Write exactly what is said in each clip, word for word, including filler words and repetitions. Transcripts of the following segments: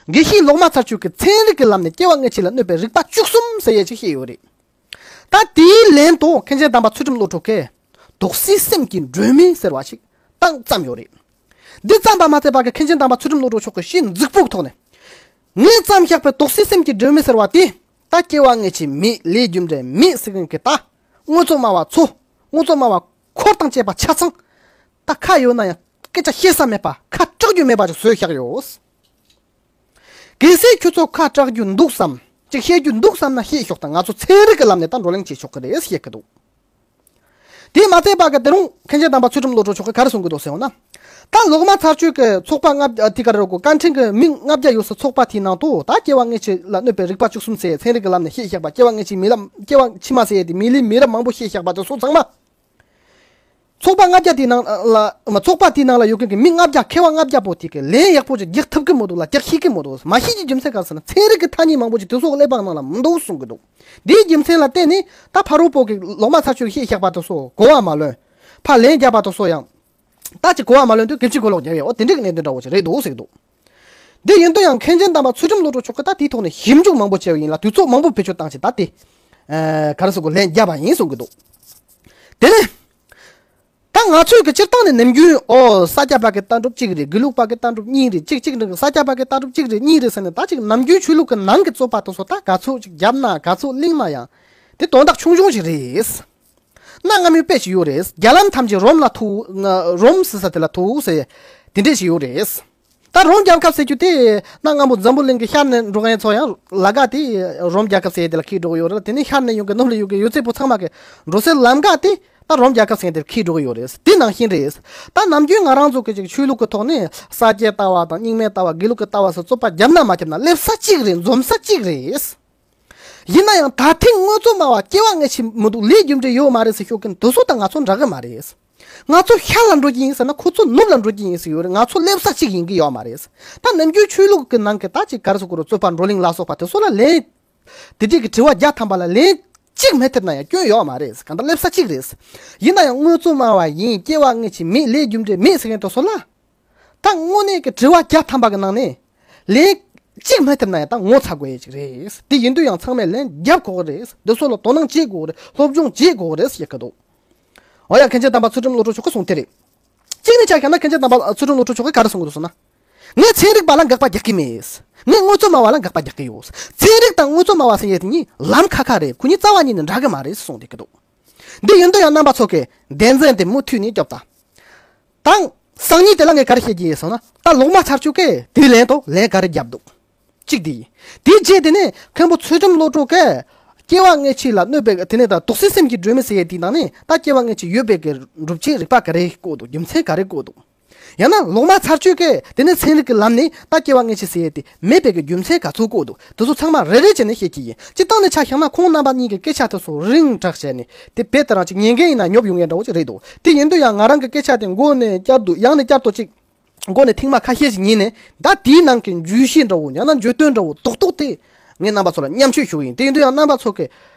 དགེ་བཤེས་ལོག་སྨྲ་ཚར་གཅོད་ཀྱིས་ཚན་རིག་གི་ལམ་ནས་སྐྱེ་བ་སྔ་ཕྱི་ལ་གནོད་པའི་རིགས་པ་བཅུ་གསུམ་ཟེར་ཡས་ཅིག་བཤད་ཡོད་རེད། ད་དེའི་ལན་དུ་མཁན་ཆེན་དམ་པ་ཚུལ་ཁྲིམས་བློ་གྲོས་ཀྱིས་དོགས་སེལ་སེམས་ཀྱི་སྒྲོན་མེ་ཟེར་བ་ཞིག་ད་བརྩམས་ཡོད་རེད། འདི་བརྩམས་པ་མ་ཚད་པ་གི་མཁན་ཆེན་དམ་པ་ཚུལ་ཁྲིམས་བློ་གྲོས་མཆོག་གི་ཞེ་མཛུབ་པོ་གི་ཐོག་ནས། ངས་བརྩམས་བཞག་པའི་དོགས་སེལ་སེམས་ཀྱི་སྒྲོན་མེ་ཟེར་བ་དེ། ད་སྐྱེ་བ་སྔ་ཕྱི་མེད། ལས་རྒྱུ་འབྲས་མེད་ཟེར་མཁན་གྱི་ད། དངོས་གཙོ་སྨྲ་བ་ཚོ། དངོས་གཙོ་སྨྲ་བ་འཁོར་དང་བཅས་པ་ཆ་ཚང་། ད་ཁ་ཡོད་ན་ཡང་སྐད་ཆ་བཤད་ས་མེད་པ། ཁ་གྲག་རྒྱུ་མེད་པ་ཅིག་བཟོས་བཞག་ཡོད། གལ་སྲིད་ཁྱོད་ཚོ་ཁ་གྲག་རྒྱུ་འདུག་བསམ། ཅིག་བཤད་རྒྱུ་འདུག་བསམ་ན་བཤད་ཤོག། ད་ང་ཚོ་ཚན་རིག་གི་ལམ་ནས་ད་བགྲོ་གླེང་བྱེད་ཆོག་གི་རེད་བཤད་གི་འདུག། དེས་མ་ཚད་པ་གི་དེ་རུང་མཁན་ཆེན་དམ་པ་ཚུལ་ཁྲིམས་བློ་གྲོས་མཆོག་གིས་ག་རེ་གསུང་གི་འདུག་ཟེར་བ་ན། ད་ལོག་སྨྲ་ཚར་གཅོད་ཀྱི་ཚོགས་པ་ལྔ་བརྒྱ་དེ་ག་རེ་རེད་གོ། བཀའ་ཁྲིམས་ཀྱི་མི་ལྔ་བརྒྱ་ཡོད་ས་ཚོགས་པ་དེའི་ནང་དུ་ད་སྐྱེ་བ་སྔ་ཕྱི་ལ་གནོད་པའི་རིགས་པ་བཅུ་གསུམ་ཟེར་ཚན་རིག་གི་ལམ་ནས་བཤད་བཞག་པ། སྐྱེ་བ་སྔ་ཕྱི་མི་ལ་སྐྱེ་བ་ཕྱི་མ་ཟེར་ཡས་དེ་མི་ལུས་མི་རབས་མང་པོ་བཤད་བཞག་པ་དེ་ཚོ་ཚང་མ། ཚོགས་པ་ལྔ་བརྒྱ་དེའི་ནང་ལ་མ་ཚོགས་པ་དེའི་ནང་ལ་ཡོད་མཁན་གྱི་མི་ལྔ་བརྒྱ་མཁས་པ་ལྔ་བརྒྱ་པོ་དེ་གི་ལན་ཡག་པོ་ཅིག་རྒྱག་ཐུབ་ཀྱི་མི་འདུག་ལ། རྒྱག་ཤེས་ཀྱི་མི་འདུག། མ་ཤེས་ཀྱི་རྒྱུ་མཚན་ག་རེ་ཟེར་ན་ཚན་རིག་གི་ཐ་སྙད་མང་པོ་ཅིག་དེ་ཚོ་གླེགས་བམ་ནང་ལ་མི་འདུག་གསུང་གི་འདུག། འདིའི་རྒྱུ་མཚན་ལ་བརྟེན་ནས་ད་ཕ་རོལ་པོ་གི་ལོག་སྨྲ་ཚར་གཅོད་བཤད་བཞག་པ་དེ་ཚོ་གོ་བ་མ་ལོན། ཕར་ལན་བརྒྱབ་པ་དེ་ཚོ་ཡང་ད་ཅིག་གོ་བ་མ་ལོན་དུས་སྐད་ཆ་གོ་ལོག་རྒྱབ་ཡོད། འོ་དེ་འདྲའི་གནད་དོན་འདྲ་བོ་ཅིག་རེད་འདུག་ཟེར་གི་འདུག། འདི་ཡིན་དུས་ཡང་མཁན་ཆེན་དམ་པ་ཚུལ་ཁྲིམས་བློ་གྲོས་མཆོག་གིས་ད་དེའི་ཐོག་ནས་ཞིབ་འཇུག་མང་པོ་བྱས་པ་ཡིན་ལ། དུས་ཚོད་མང་པོ་བེད་སྤྱོད་བཏང་བྱས་ད་དེ། ཨ། ག་རེ་ཟེར་དགོས། ལན་བརྒྱབ་པ་ཡིན་གསུང་གི་འདུག། དེ་ནས། ད་ང་ཚོས་ཀྱི་སྤྱིར་བཏང་ནས་ནམ་རྒྱུན། ཨོ། ས་སྐྱ་པ་གི་ལྟ་གྲུབ་གཅིག་རེད། དགེ་ལུགས་པ་གི་ལྟ་གྲུབ་གཉིས་རེད། གཅིག་གཅིག་རེད། ས་སྐྱ་པ་གི་ལྟ་གྲུབ་གཅིག་རེད། གཉིས་རེད་ཟེར་ནས། ད་ཅིག་ནམ་རྒྱུན་ཆོས་ལུགས་ཀྱི་ནང་གི་རྩོད་པ་དེ་ཚོ་ད་ག་ཚོད་ཅིག་བརྒྱབ་ན། ག་ཚོད་གླེང་ན་ཡང་དེ་དོན་དག་ཆུང་ཆུང་ཞིག་རེད། གནའ་སྔ་མོའི་དཔེ་ཞིག་ཡོད་རེད། རྒྱ་ལམ་ཐམས་ཅད་རོམ་ལ་ཐུག། རོམ་ཟེར་ས་དེ་ལ་ཐུག་ཟེར། དེ་འདྲས་ཞིག་ཡོད་རེད། ད་རོམ་རྒྱལ་ཁབ་ཟེར་རྒྱུ་དེ་གནའ་སྔ་མོ་འཛམ་བུ་གླིང་གི་ཤར་ནས་འགྲོ་མཁན་ཚོ་ཡང་ལ་ག་དེ་རོམ་རྒྱལ་ཁབ་ཟེར་ཡས་དེ་ལ་འཁེལ་འགྲོ་གི་ཡོད་རེད། དེ་ནས་ཤར་ནས་ཡོང་གི་ནུབ་ལ་ཡོད་མཁན་ཡོད་ཚད་པོ་ཚང་མ་གི་འགྲོ་སའི་ལམ་ཀ་དེ་ད་རོམ་རྒྱལ་ཁབ་ཟེར་དེར་འཁེལ་འགྲོ་གི་ཡོད་རེད། དེ་ནང་བཞིན་རེད། ད་ནམ་རྒྱུན་ང་རང་ཚོ་གི་ཅིག་ཆོས་ལུགས་ཀྱི་ཐོག་ནས་ས་སྐྱའི་ལྟ་བ་དང་རྙིང་མའི་ལྟ་བ། དགེ་ལུགས་ཀྱི་ལྟ་བ་སོགས་རྩོད་པ་བརྒྱབ་ན་མ་བརྒྱབ་ན་སླེབས་ས་གཅིག་རེད། འཛོམས་ས་གཅིག་རེད། ཡིན་ན་ཡང་ད་ཐེངས་དངོས་གཙོ་སྨྲ་བ་སྐྱེ་བ་སྔ་ཕྱི་མི་འདུག། ལས་རྒྱུ་འབྲས་ཡོད་མ་རེད་ཟེར་ཤོད་མཁན་དེ་ཚོ་དང་ང་ཚོ་འདྲ་གི་མ་རེད། ང་ཚོ་ཤར་ལ་འགྲོ་གི་ཡིན་ཟེར་ན་ཁོ་ཚོ་ནུབ་ལ་འགྲོ་གི་ཡིན་ཟེར་ཡོད་རེད། ང་ཚོ་སླེབས་ས་གཅིག་ཡིན་གི་ཡོད་མ་རེད། ད་ནམ་རྒྱུན་ཆོས་ལུགས་ཀྱི་ནང་གི་ད་ཅིག་ག་རེ་ཟེར་དགོས་རེད། རྩོད་པ་བགྲོ་གླེང་ལ་སོགས་པ་དེ་ཚོ་ལ་ལན། དེ་འདྲས་ཀྱི་དྲི་བ་བརྒྱ་ཐམ་པ་ལ་ལན་གཅིག་མ་ཐེབས་ན་ཡང་སྐྱོན་ཡོད་མ་རེད། གང་ལྟར་སླེབས་ས་གཅིག་རེད། ཡིན་ན་ཡང་དངོས་གཙོ་སྨྲ་བ་ཡིན། སྐྱེ་བ་སྔ་ཕྱི་མེད། ལས་རྒྱུ་འབྲས་མེད་ཟེར་མཁན་དེ་ཚོ་ལ། ད་དངོས་གནས་ཀྱི་དྲི་བ་བརྒྱ་ཐམ་པ་གི་ནང་ནས་ལན་གཅིག་མ་ཐེབས་ན་ཡང་ད་ངོ་ཚ་དགོས་ཡས་ཅིག་རེད། དེ་ཡིན་དུས་ཡང་ཚང་མས་ལན་རྒྱབ་དགོས་ཀྱི་རེད། འདི་ཚོ་ལ་དོ་སྣང་བྱེད་དགོས་ཀྱི་རེད། སློབ་སྦྱོང་བྱེད་དགོས་ཀྱི་རེད་ཟེར་གྱི་འདུག། འོ་ཡ། མཁན་ཆེན་དམ་པ་ཚུལ་ཁྲིམས་བློ་གྲོས་མཆོག་གིས་གསུངས་དེ་རེད། གཅིག་ནས་ཆ་བཞག་ན་མཁན་ཆེན་དམ་པ་ཚུལ་ཁྲིམས་བློ་གྲོས་མཆོག་གིས་ག་རེ་གསུངས་ཀྱི་འདུག་ཟེར་ན། ངས་ཚན་རིག་པ་ལ་དགག་པ་རྒྱག་གི་མེད། ངས་དངོས་གཙོ་སྨྲ་བ་ལ་དགག་པ་རྒྱག་གི་ཡོད། ཚན་རིག་དང་དངོས་གཙོ་སྨྲ་བ་ཟེར་ཡས་དེ་གཉིས་ལམ་ཁ་ཁ་རེད། ཁོ་གཉིས་རྩ་བ་ཉིད་ནས་འདྲ་གི་མ་རེད་གསུངས་བསྡད་ཀྱི་འདུག། འདི་ཡིན་དུས་ཡང་རྣམ་པ་ཚོ་གིས་བདེན་འཛིན་དེ་མུ་མཐུད་ནས་རྒྱོབ་དང་། དང་། སང་ཉིན་དེ་ལ་ངས་ག་རེ་བཤད་ཀྱི་ཡིན་ཟེར་ན། ད་ལོག་སྨྲ་ཚར་གཅོད་ཀྱིས་དེའི་ལན་དུ་ལན་ག་རེ་བརྒྱབ་འདུག། གཅིག་དེ་ཡིན། དེའི་རྗེས་དེ་ནས་མཁན་པོ་ཚུལ་ཁྲིམས་བློ་གྲོས་ཀྱིས་སྐྱེ་བ་སྔ་ཕྱི་ལ་གནོད་པའི། དེ་ནས་ད་དོགས་སེལ་སེམས་ཀྱི་སྒྲོན་མེ་ཟེར་ཡས་དེའི་ནང་ནས་ད་སྐྱེ་བ་སྔ་ཕྱི་ཡོད་པའི་གི་སྒྲུབ་བྱེད་རིགས་པ་ག་རེ་བཀོད་འདུག། རྒྱུ་མཚན་ག་རེ་བཀོད་འདུག། ཡང་ན་ལོག་སྨྲ་ཚར་གཅོད་ཀྱིས་དེ་ནས་ཚན་རིག་གི་ལམ་ནས་ད་སྐྱེ་བ་སྔ་ཕྱི་ཟེར་ཡས་དེ་མེད་པའི་གི་རྒྱུ་མཚན་ག་ཚོད་བཀོད་འདུག། དེ་ཚོ་ཚང་མ་རེ་རེ་བྱས་ནས་བཤད་ཀྱི་ཡིན། སྤྱིར་བཏང་ནས་ཆ་བཞག་ན་ཁོང་རྣམ་པ་གཉིས་ཀྱི་སྐད་ཆ་དེ་ཚོ་རིང་དྲགས་བྱས་ནས་དེ་དཔེ་དེ་རང་ཅིག་ཉན་མཁན་ཡིན་ན་ཉོབ་ཡོང་མཁན་འདྲ་བོ་ཅིག་རེད་འདུག། དེ་ཡིན་དུས་ཡང་ང་རང་གི་སྐད་ཆ་དེ་མགོ་ནས་བསྐྱར་དུ་ཡང་ནས་བསྐྱར་དུ་ཅིག་མགོ་ནས་ཐེངས་མ་ཁ་ཤས་ཤིག་ཉན་ནས། ད་དེའི་ནང་གི་བརྗོད་གཞི་འདྲ་བོ། ཡང་ན་བརྗོད་དོན་འདྲ་བོ་རྡོག་རྡོག་དེ་ངས་རྣམ་པ་ཚོ་ལ་མཉམ་སྤྱོད་ཞུ་གི་ཡིན། དེ་ཡིན་དུས་ཡང་རྣམ་པ་ཚོ་གིས་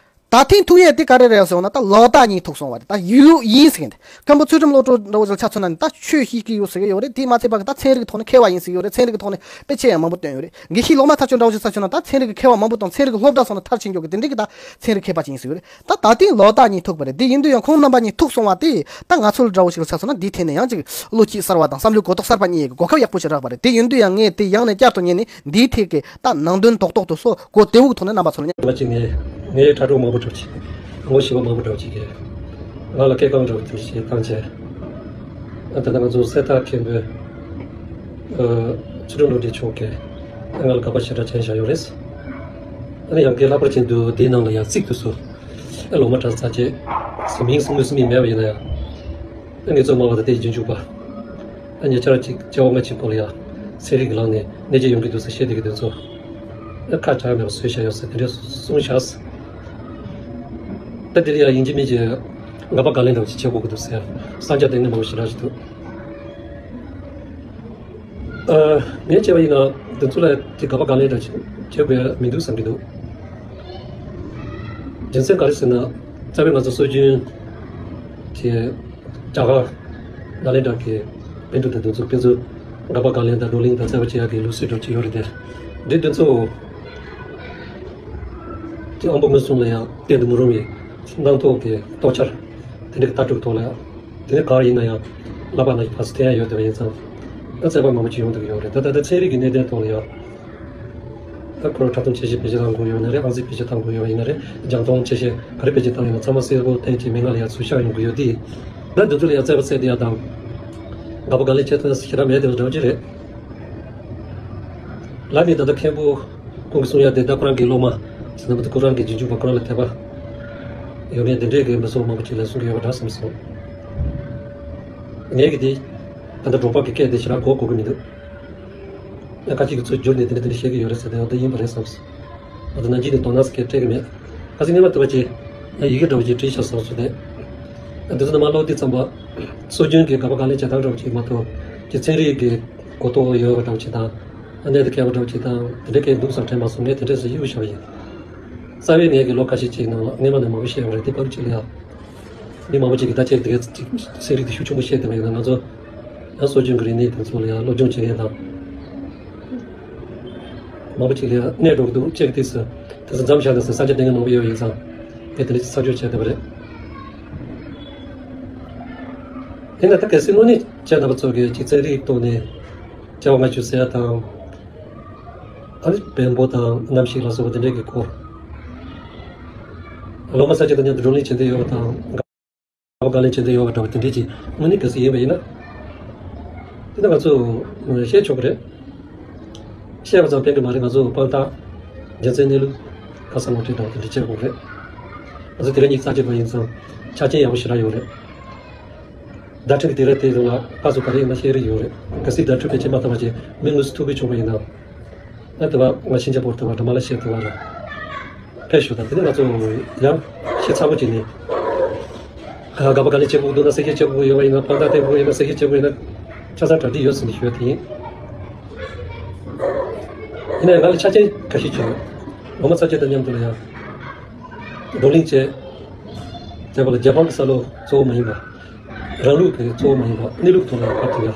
ད་ཐེངས་ཐུག་ཡས་དེ་ག་རེ་རེད་ཟེར་ན། ད་ལོག་ལྟ་གཉིས་ཐུག་སོང་བ་རེད། ད་ཡོད་ཡིན་ཟེར་མཁན་དེ། མཁན་པོ་ཚུལ་ཁྲིམས་བློ་གྲོས་འདྲ་བོ་ཅིག་ལ་ཆ་མཚོན་ན་ནི་ད་ཆོས་ཤེས་ཀྱི་ཡོད་ཟེར་གྱི་ཡོད་རེད། དེ་མ་ཚད་པ་གི་ད་ཚན་རིག་གི་ཐོག་ནས་མཁས་པ་ཡིན་ཟེར་གྱི་ཡོད་རེད། ཚན་རིག་གི་ཐོག་ནས་དཔེ་ཆ་ཡང་མང་པོ་བཏོན་ཡོད་རེད། དགེ་བཤེས་ལོག་སྨྲ་ཚར་གཅོད་འདྲ་བོ་ཅིག་ལ་ཆ་མཚོན་ན་ད་ཚན་རིག་གི་མཁས་པ་མང་པོ་དང་ཚན་རིག་གི་སློབ་གྲྭ་སོགས་ནས་མཐར་ཕྱིན་ཡོད་གི། དེ་འདྲ་གི་ད་ཚན་རིག་མཁས་པ་ཅིག་ཡིན་ཟེར་གྱི་ཡོད་རེད། ད་ད་ཐེངས་ལོག་ལྟ་གཉིས་ཐུག་པ་རེད། དེ་ཡིན་དུས་ཡང་ཁོང་རྣམ་པ་གཉིས་ཐུག་སོང་བ་དེ་ད་ང་ཚོ་འདྲ་བོ་ཞིག་ལ་ཆ་མཚོན་ན་འདིའི་ཐད་ནས་ཡང་ཅིག་བློ་སྐྱེད་གསར་བ་དང་བསམ་བློའི་གོ་རྟོགས་གསར་པ་རྙེད་ཡས་ཀྱི་གོ་སྐབས་ཡག་པོ་ཞིག་རག་པ་རེད། དེ་ཡིན་དུས་ཡང་ངས་དེ་ཡང་ནས་བསྐྱར་དུ་ཉན་ནས་འདིའི་ཐད་ཀྱི་ད་ནང་དོན་རྡོག་རྡོག་དེ་ཚོ་གོ་བདེ་བོའི་ཐོག་ནས་རྣམ་པ་ཚོ་ལ་སྙན། ང་གཅིག་ནས་ངའི་དྲ་གྲོགས་མང་པོ་འདྲ་བོ་ཅིག། ངོ་ཤེས་པ་མང་པོ་འདྲ་བོ་ཅིག་གིས་ང་ལ་སྐད་རྐང་འདྲ་བོ་དེ་བཞིན་བཏང་བྱས། ཨ་ད་ལྟ་ང་ཚོ་གསེར་རྟ་མཁན་པོས་ཨ་ཚུལ་ཁྲིམས་བློ་གྲོས་མཆོག་གིས་ང་ལ་དགག་པ་ཞེ་དྲག་བྱས་བཞག་ཡོད་རེད། ཨ་ནི་ཡང་སྐད་ལྷག་པར་ཅན་དུ་དེའི་ནང་ལ་ཡང་ཚིག་དེ་ཚོ་ཨ་ལོག་སྨྲ་གྲགས་ཚར་བྱས་ཟེར་མིང་གསུང་མིན་གསུང་མིན་མེད་པ་ཡིན་ན་ཡང་། ཨ་ངེད་ཚོ་སྨྲ་བ་དང་དེའི་རྗེས་འཇུག་པ། ཨ་ཉེ་ཆར་ཅིག་སྐྱེ་བ་སྔ་ཕྱི་སྐོར་ལ་ཡང་ཚན་རིག་གི་ལམ་ནས་གནས་སྐྱེས་ཡོང་གི་འདུག་ཟེར་བཤད་བསྡད་ཀྱི་འདུག་ཚོ། ཨ་ཁ་གྲག་མེད་པ་བཟོས་བཞག་ཡོད་ཟེར་དེ་འདྲས་གསུངས་བཞག། ད་དེ་ལ་ཡང་ཡིན་གཅིག་མིན་གཅིག་དགག་པ་དགག་ལན་འདྲ་བོ་ཅིག་བྱེད་དགོས་ཀྱི་འདུག་ཟེར་བསམ་འཆར་དེ་ནི་མང་པོ་ཞེ་དྲག་ཅིག་འདུག། ཨ་ངས་བྱས་པ་ཡིན་ན་དེ་ཚོ་ལ་དེ་དགག་པ་དགག་ལན་འདྲ་བྱེད་དགོས་མི་འདུག་བསམ་གྱི་འདུག། རྒྱུ་མཚན་ག་རེ་ཟེར་ན། རྩ་བའི་ང་ཚོ་སྲོལ་རྒྱུན་གྱི་རྒྱ་གར་ནཱ་ལེནྡྲ་གི་བན་དུ་དང་དེ་ཚོ་ཕན་ཚུན་དགག་པ་དགག་ལན་དང་བགྲོ་གླེང་དང་རྩོད་པ་བྱེད་ཡག་གི་ལུགས་སྲོལ་འདྲ་བོ་ཅིག་ཡོད་རེད་དེ། འདི་འདི་ཚོ་དེ་དབང་པོ་མངོན་སུམ་ལ་ཡང་བསྟན་དུ་མི་རུང་བའི་སྣང་ཐོག་གི་རྟོག་འཆར་དེ་འདྲའི་ལྟ་གྲུབ་ཐོག་ལ་ཡང་དེ་ནི་ག་རེ་ཡིན་ན་ཡང་བསླབ་པ་ནང་བཞིན་ཕར་ཚུར་འཐེན་ཡ་ཡོད་བསྡད་པ་ཡིན་ཙང་ཨ་རྩོད་པ་མང་པོ་ཅིག་ཡོང་བསྡད་ཀྱི་ཡོད་རེད། ད་ལྟ་ད་ཚན་རིག་གི་གནད་དོན་ཐོག་ལ་ཡང་ད་ཁོ་རང་འཁྲབ་སྟོན་ཆེ་ཤོས་བེད་སྤྱོད་བཏང་དགོས་ཡོད་ན་རེད། ཨང་རྩིས་བེད་སྤྱོད་བཏང་དགོས་ཡོད་ཡིན་ན་རེད། རྒྱང་མཐོང་ཆེ་ཤོས་ག་རེ་བེད་སྤྱོད་བཏང་ཡོད་ན་ཚང་མ་གསལ་པོ་བསྟན་གྱི་མི་ངག་ལ་ཡང་ཚུར་ཤར་ཡོང་གི་ཡོད་དེ། ད་འདི་ཚོ་ལ་ཡང་རྩོད་པ་རྩོད་བསྡད་ཡ་དང་དགག་པ་དགག་ལན་བྱེད་ཐུབ་ན་ཞེ་དྲག་མེད་དེ་འདྲ་བོ་ཅིག་རེད། ལ་ནི་ད་ལྟ་མཁན་པོ་ཁོང་གིས་གསུང་ཡ་དེ་ད་ཁོ་རང་གི་སློབ་མ་ཟེར་ན་མ་གཏོགས་ཁོ་རང་གི་རྗེས་འཇུག་པ་ཁོ་རང་ལ་དད་པ་ཡོད་མཁན་དེ་འདྲས་ཀྱི་མི་ཚོགས་མང་པོ་ཅིག་ལ་གསུང་གི་ཡོད་པ་འདྲ་བསམ་སོང་། ངས་ཀྱི་དེ་ད་ལྟ་འབྲོག་པ་གི་སྐད་དེ་ཞེ་དྲག་གོ་གོ་གི་མི་འདུག་ཡང་ཁ་ཅིག་གིས་ཚུར་བསྒྱུར་ནས་དེ་འདྲ་དེ་འདྲ་བཤད་ཀྱི་ཡོད་རེད་ཟེར་ཏེ་འོ་དེ་ཡིན་པ་རེད་བསམ་སོང་། འོ་དེ་ནང་བཞིན་དུ་དོ་སྣང་ཟེར་མཁན་སྤྲད་ཀྱི་མེད། ཁ་སང་ངས་མ་ཐུབ་པ་ཅིག་ཡང་ཡི་གེ་འདྲ་བོ་ཅིག་བྲིས་བཞག་བསམ་སོང་སྟེ། འདི་ཚོ་ནང་མ་ཀློག་དུས་ཙམ་པ། སྲོལ་རྒྱུན་གྱི་དགག་པ་དགག་ལན་བྱེད་སྟངས་འདྲ་བོ་ཅིག་མ་གཏོགས། ཀྱི་ཚན་རིག་གི་གོ་རྟོགས་ཡོད་པ་འདྲ་བོ་ཅིག་དང་། གནད་དུ་འཁེལ་བ་འདྲ་བོ་ཅིག་དང་དེ་འདྲ་གས་འདུག་བསམ་དྲན་མ་སོང་། ངས་དེ་འདྲས་སུ་གཡུག་བཞག་པ་ཡིན། རྩ་བའི་ངས་ཀྱི་ལོ་ཁ་ཤས་ཅིག་ནང་ལ་སྔས་མ་ནས་མང་པོ་བཤད་པ་རེད། དེ་བབ་ཅིག་ལ་ཡང་། མི་མང་པོ་ཅིག་གིས་ད་ཅིག་དེ་གའི་ཅིག་ཚན་རིག་དེ་ཤུགས་ཆེན་པོ་བཤད་བསྡད་པ་ཡིན་ན་ང་ཚོ་ཡང་སྲོལ་རྒྱུན་གྱི་རིག་གནས་དེ་ཚོ་ལ་ཡང་སློབ་སྦྱོང་བྱེད་མཁན་དང་། མང་པོ་ཅིག་ལ་ཡང་གནས་འགྲོ་གི་འདུག་ཅེས་དུས་སུ་དེ་ཚོ་མཚམས་བཞག་ནས་སུ་ས་ཆ་དེ་ངས་མང་པོ་ཡོད་ཡིན་ཙང་ངས་དེ་འདྲ་ཅིག་ཚར་གཅོད་བྱས་བསྡད་པ་རེད། ཡིན་ན་ད་གལ་སྲིད་དངོས་གནས་བྱས་ན་པ་ཚོ་གིས་ཅིག་ཚན་རིག་ཐོག་ནས་བྱ་བ་ང་ཚོས་ཟེར་ཡ་དང་། ཨ་ནི་བེམ་པོ་དང་གནམ་གཤིས་ལ་སོགས་པ་དེ་འདྲས་ཀྱི་སྐོར། སློབ་མ་ས་ཆ་དང་མཉམ་དུ་བགྲོ་གླེང་བྱེད་འདོད་ཡོད་པ་དང་། དགག་པ་དགག་ལན་བྱེད་འདོད་ཡོད་པ་འདྲ་བ་དེ་འདྲས་ཀྱི་དངོས་གནས་གལ་སྲིད་ཡིན་པ་ཡིན་ན། དེ་ནི་ང་ཚོས་བཤད་ཆོག་གི་རེད། བཤད་པ་ཙམ་ཕན་གྱི་མ་རེད། ང་ཚོ་དཔང་རྟགས་རྒྱུ་མཚན་གནས་ལུགས་ཁ་གསལ་ངོ་སྤྲོད་འདྲ་བ་དེ་འདྲས་བྱེད་དགོས་རེད། ང་ཚོ་དེ་རིང་ཉིན་གསར་བརྗེ་པ་ཡིན་ཙང་ཆ་རྐྱེན་ཡག་པོ་ཞེ་དྲག་ཡོད་རེད། བརྡ་འཕྲིན་གྱི་དེ་རེད་དེ་རུ་ལ་ཕར་ཚུར་ག་རེ་ཡིན་ན་བཤད་རེས་ཡོད་རེད། གལ་སྲིད་བརྡ་འཕྲིན་ཕལ་ཆེར་མ་བཏང་བ་བྱས་མི་དངོས་སུ་ཐུག་གི་བྱུང་བ་ཡིན་ན། ཨ་དེ་བ་ང་ཤིན་ཅང་པོར་དེ་བ་འགྲོ་མ་ལ་བཤད་དེ་བ་ར། ཕེབས་ཞུ་དང་དེ་ནི་ང་ཚོ་ཡང་ཤེས་ཚ་པོ་བྱས་ནས། ཨ་དགག་པ་ག་ལེ་བྱེད་དགོས་འདུག་ན་གསལ་བཤད་བྱེད་དགོས་ཡོད་པ་ཡིན་ན། དཔང་རྟགས་བསྟན་དགོས་ཡོད་ན་གསལ་བཤད་བྱེད་དགོས་ཡོད་ན། ཆ་ཚང་གྲ་སྒྲིག་ཡོད་ཟེར་ནས་ཞུ་ཡ་དེ་ཡིན། ཡིན་ན་ཡང་ང་ལ་ཆ་རྐྱེན་ཁ་ཤས་བྱུང་། ལོ་མ་ཚ་བྱེད་དང་མཉམ་དུ་ལ་ཡང་། བགྲོ་གླེང་བྱས། དེ་བ་ལ་རྒྱལ་འབངས་ཀྱི་བསམ་བློ་གཙོ་བོ་མ་ཡིན་པ། རང་ལུགས་ཀྱི་གཙོ་བོ་མ་ཡིན་པ་གནས་ལུགས་ཐོག་ལ་ཡང་བབས་ཐུབ་ཡ།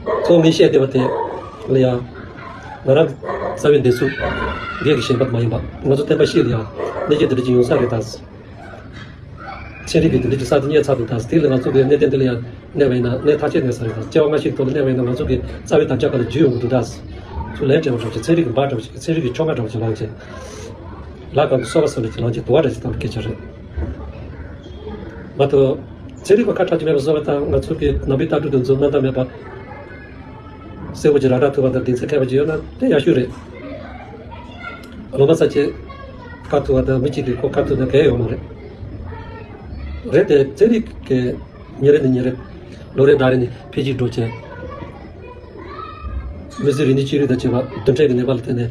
གཙོ་བོ་ངས་བཤད་བསྡད་པ་དེ་ལ་ཡང་། ང་རང་གི་རྩ་བའི་འདོད་ཚུལ་འགས་ཀྱི་ཞེན་པ་མ་ཡིན་པ། ང་ཚོ་བསྟན་པ་བཤིག་ལ་ཡང་གནས་སྐབས་འདི་འདྲ་ཅིག་ཡོང་ས་རེད་ད། ཚན་རིག་གི་འདི་འདྲ་ཅིག་གསར་དུ་རྙེད་ཚར་འདུག་ད། དེ་ལ་ང་ཚོ་གི་གནད་དོན་འདི་ལ་ཡང་གནས་པ་ཡིན་ན་གནས་ཐག་ཆོད་གནས་ས་རེད་ད། སྐྱེ་བ་སྔ་ཕྱི་གི་ཐོག་ལ་གནས་པ་ཡིན་ན་ང་ཚོ་གི་རྩ་བའི་དམ་བཅའ་ཁ་ལ་འཇུས་ཡོང་གི་འདུག་ད། ཚུར་ལན་སྤྲད་པ་འདྲ་བ་ཅིག་ཚན་རིག་གི་འབའ་འདྲ་བ་ཅིག་ཚན་རིག་གི་ཆོ་ག་འདྲ་བ་ཅིག་ལངས་བྱས། ལ་གང་གི་སོ་པ་སོ་ལ་ཅིག་ལངས་བྱས་དུ་བ་འདྲ་ཅིག་བཏང་གི་སྐད་ཆ་རེད། མ་གཏོགས། ཚན་རིག་པ་ཁ་གྲག་ཅིག་མེད་པ་བཟོ་བ་དང་ང་ཚོ་གི་ནང་པའི་ལྟ་གྲུབ་དེ་ཚོ་རྣམ་དག་མེད་པ། གསལ་པོ་ཅིག་ར་སྤྲོད་ཐུབ་པ་དང་གདེང་ཚོད་ཁེལ་བ་ཅིག་ཡོད་ན་དེ་ཡག་ཤོས་རེད། ལོ་མ་ས་ཆེ་བཀག་ཐུབ་པ་དང་མི་གཅིག་གིས་ཁོ་བཀག་ཐུབ་ན་གལ་ཡོད་མ་རེད། རེད་དེ་ཚན་རིག་གི་ཉིན་རེ་ནས་ཉིན་རེ། ལོ་རེ་ཟླ་རེ་ནས་འཕེལ་རྒྱས་འགྲོ་བྱས། མི་ཚེ་རིག་གནས་ཅི་རིགས་དང་བཅས་པ་རྡུལ་ཕྲན་གྱི་ནད་པ་ལ་བརྟེན་ནས།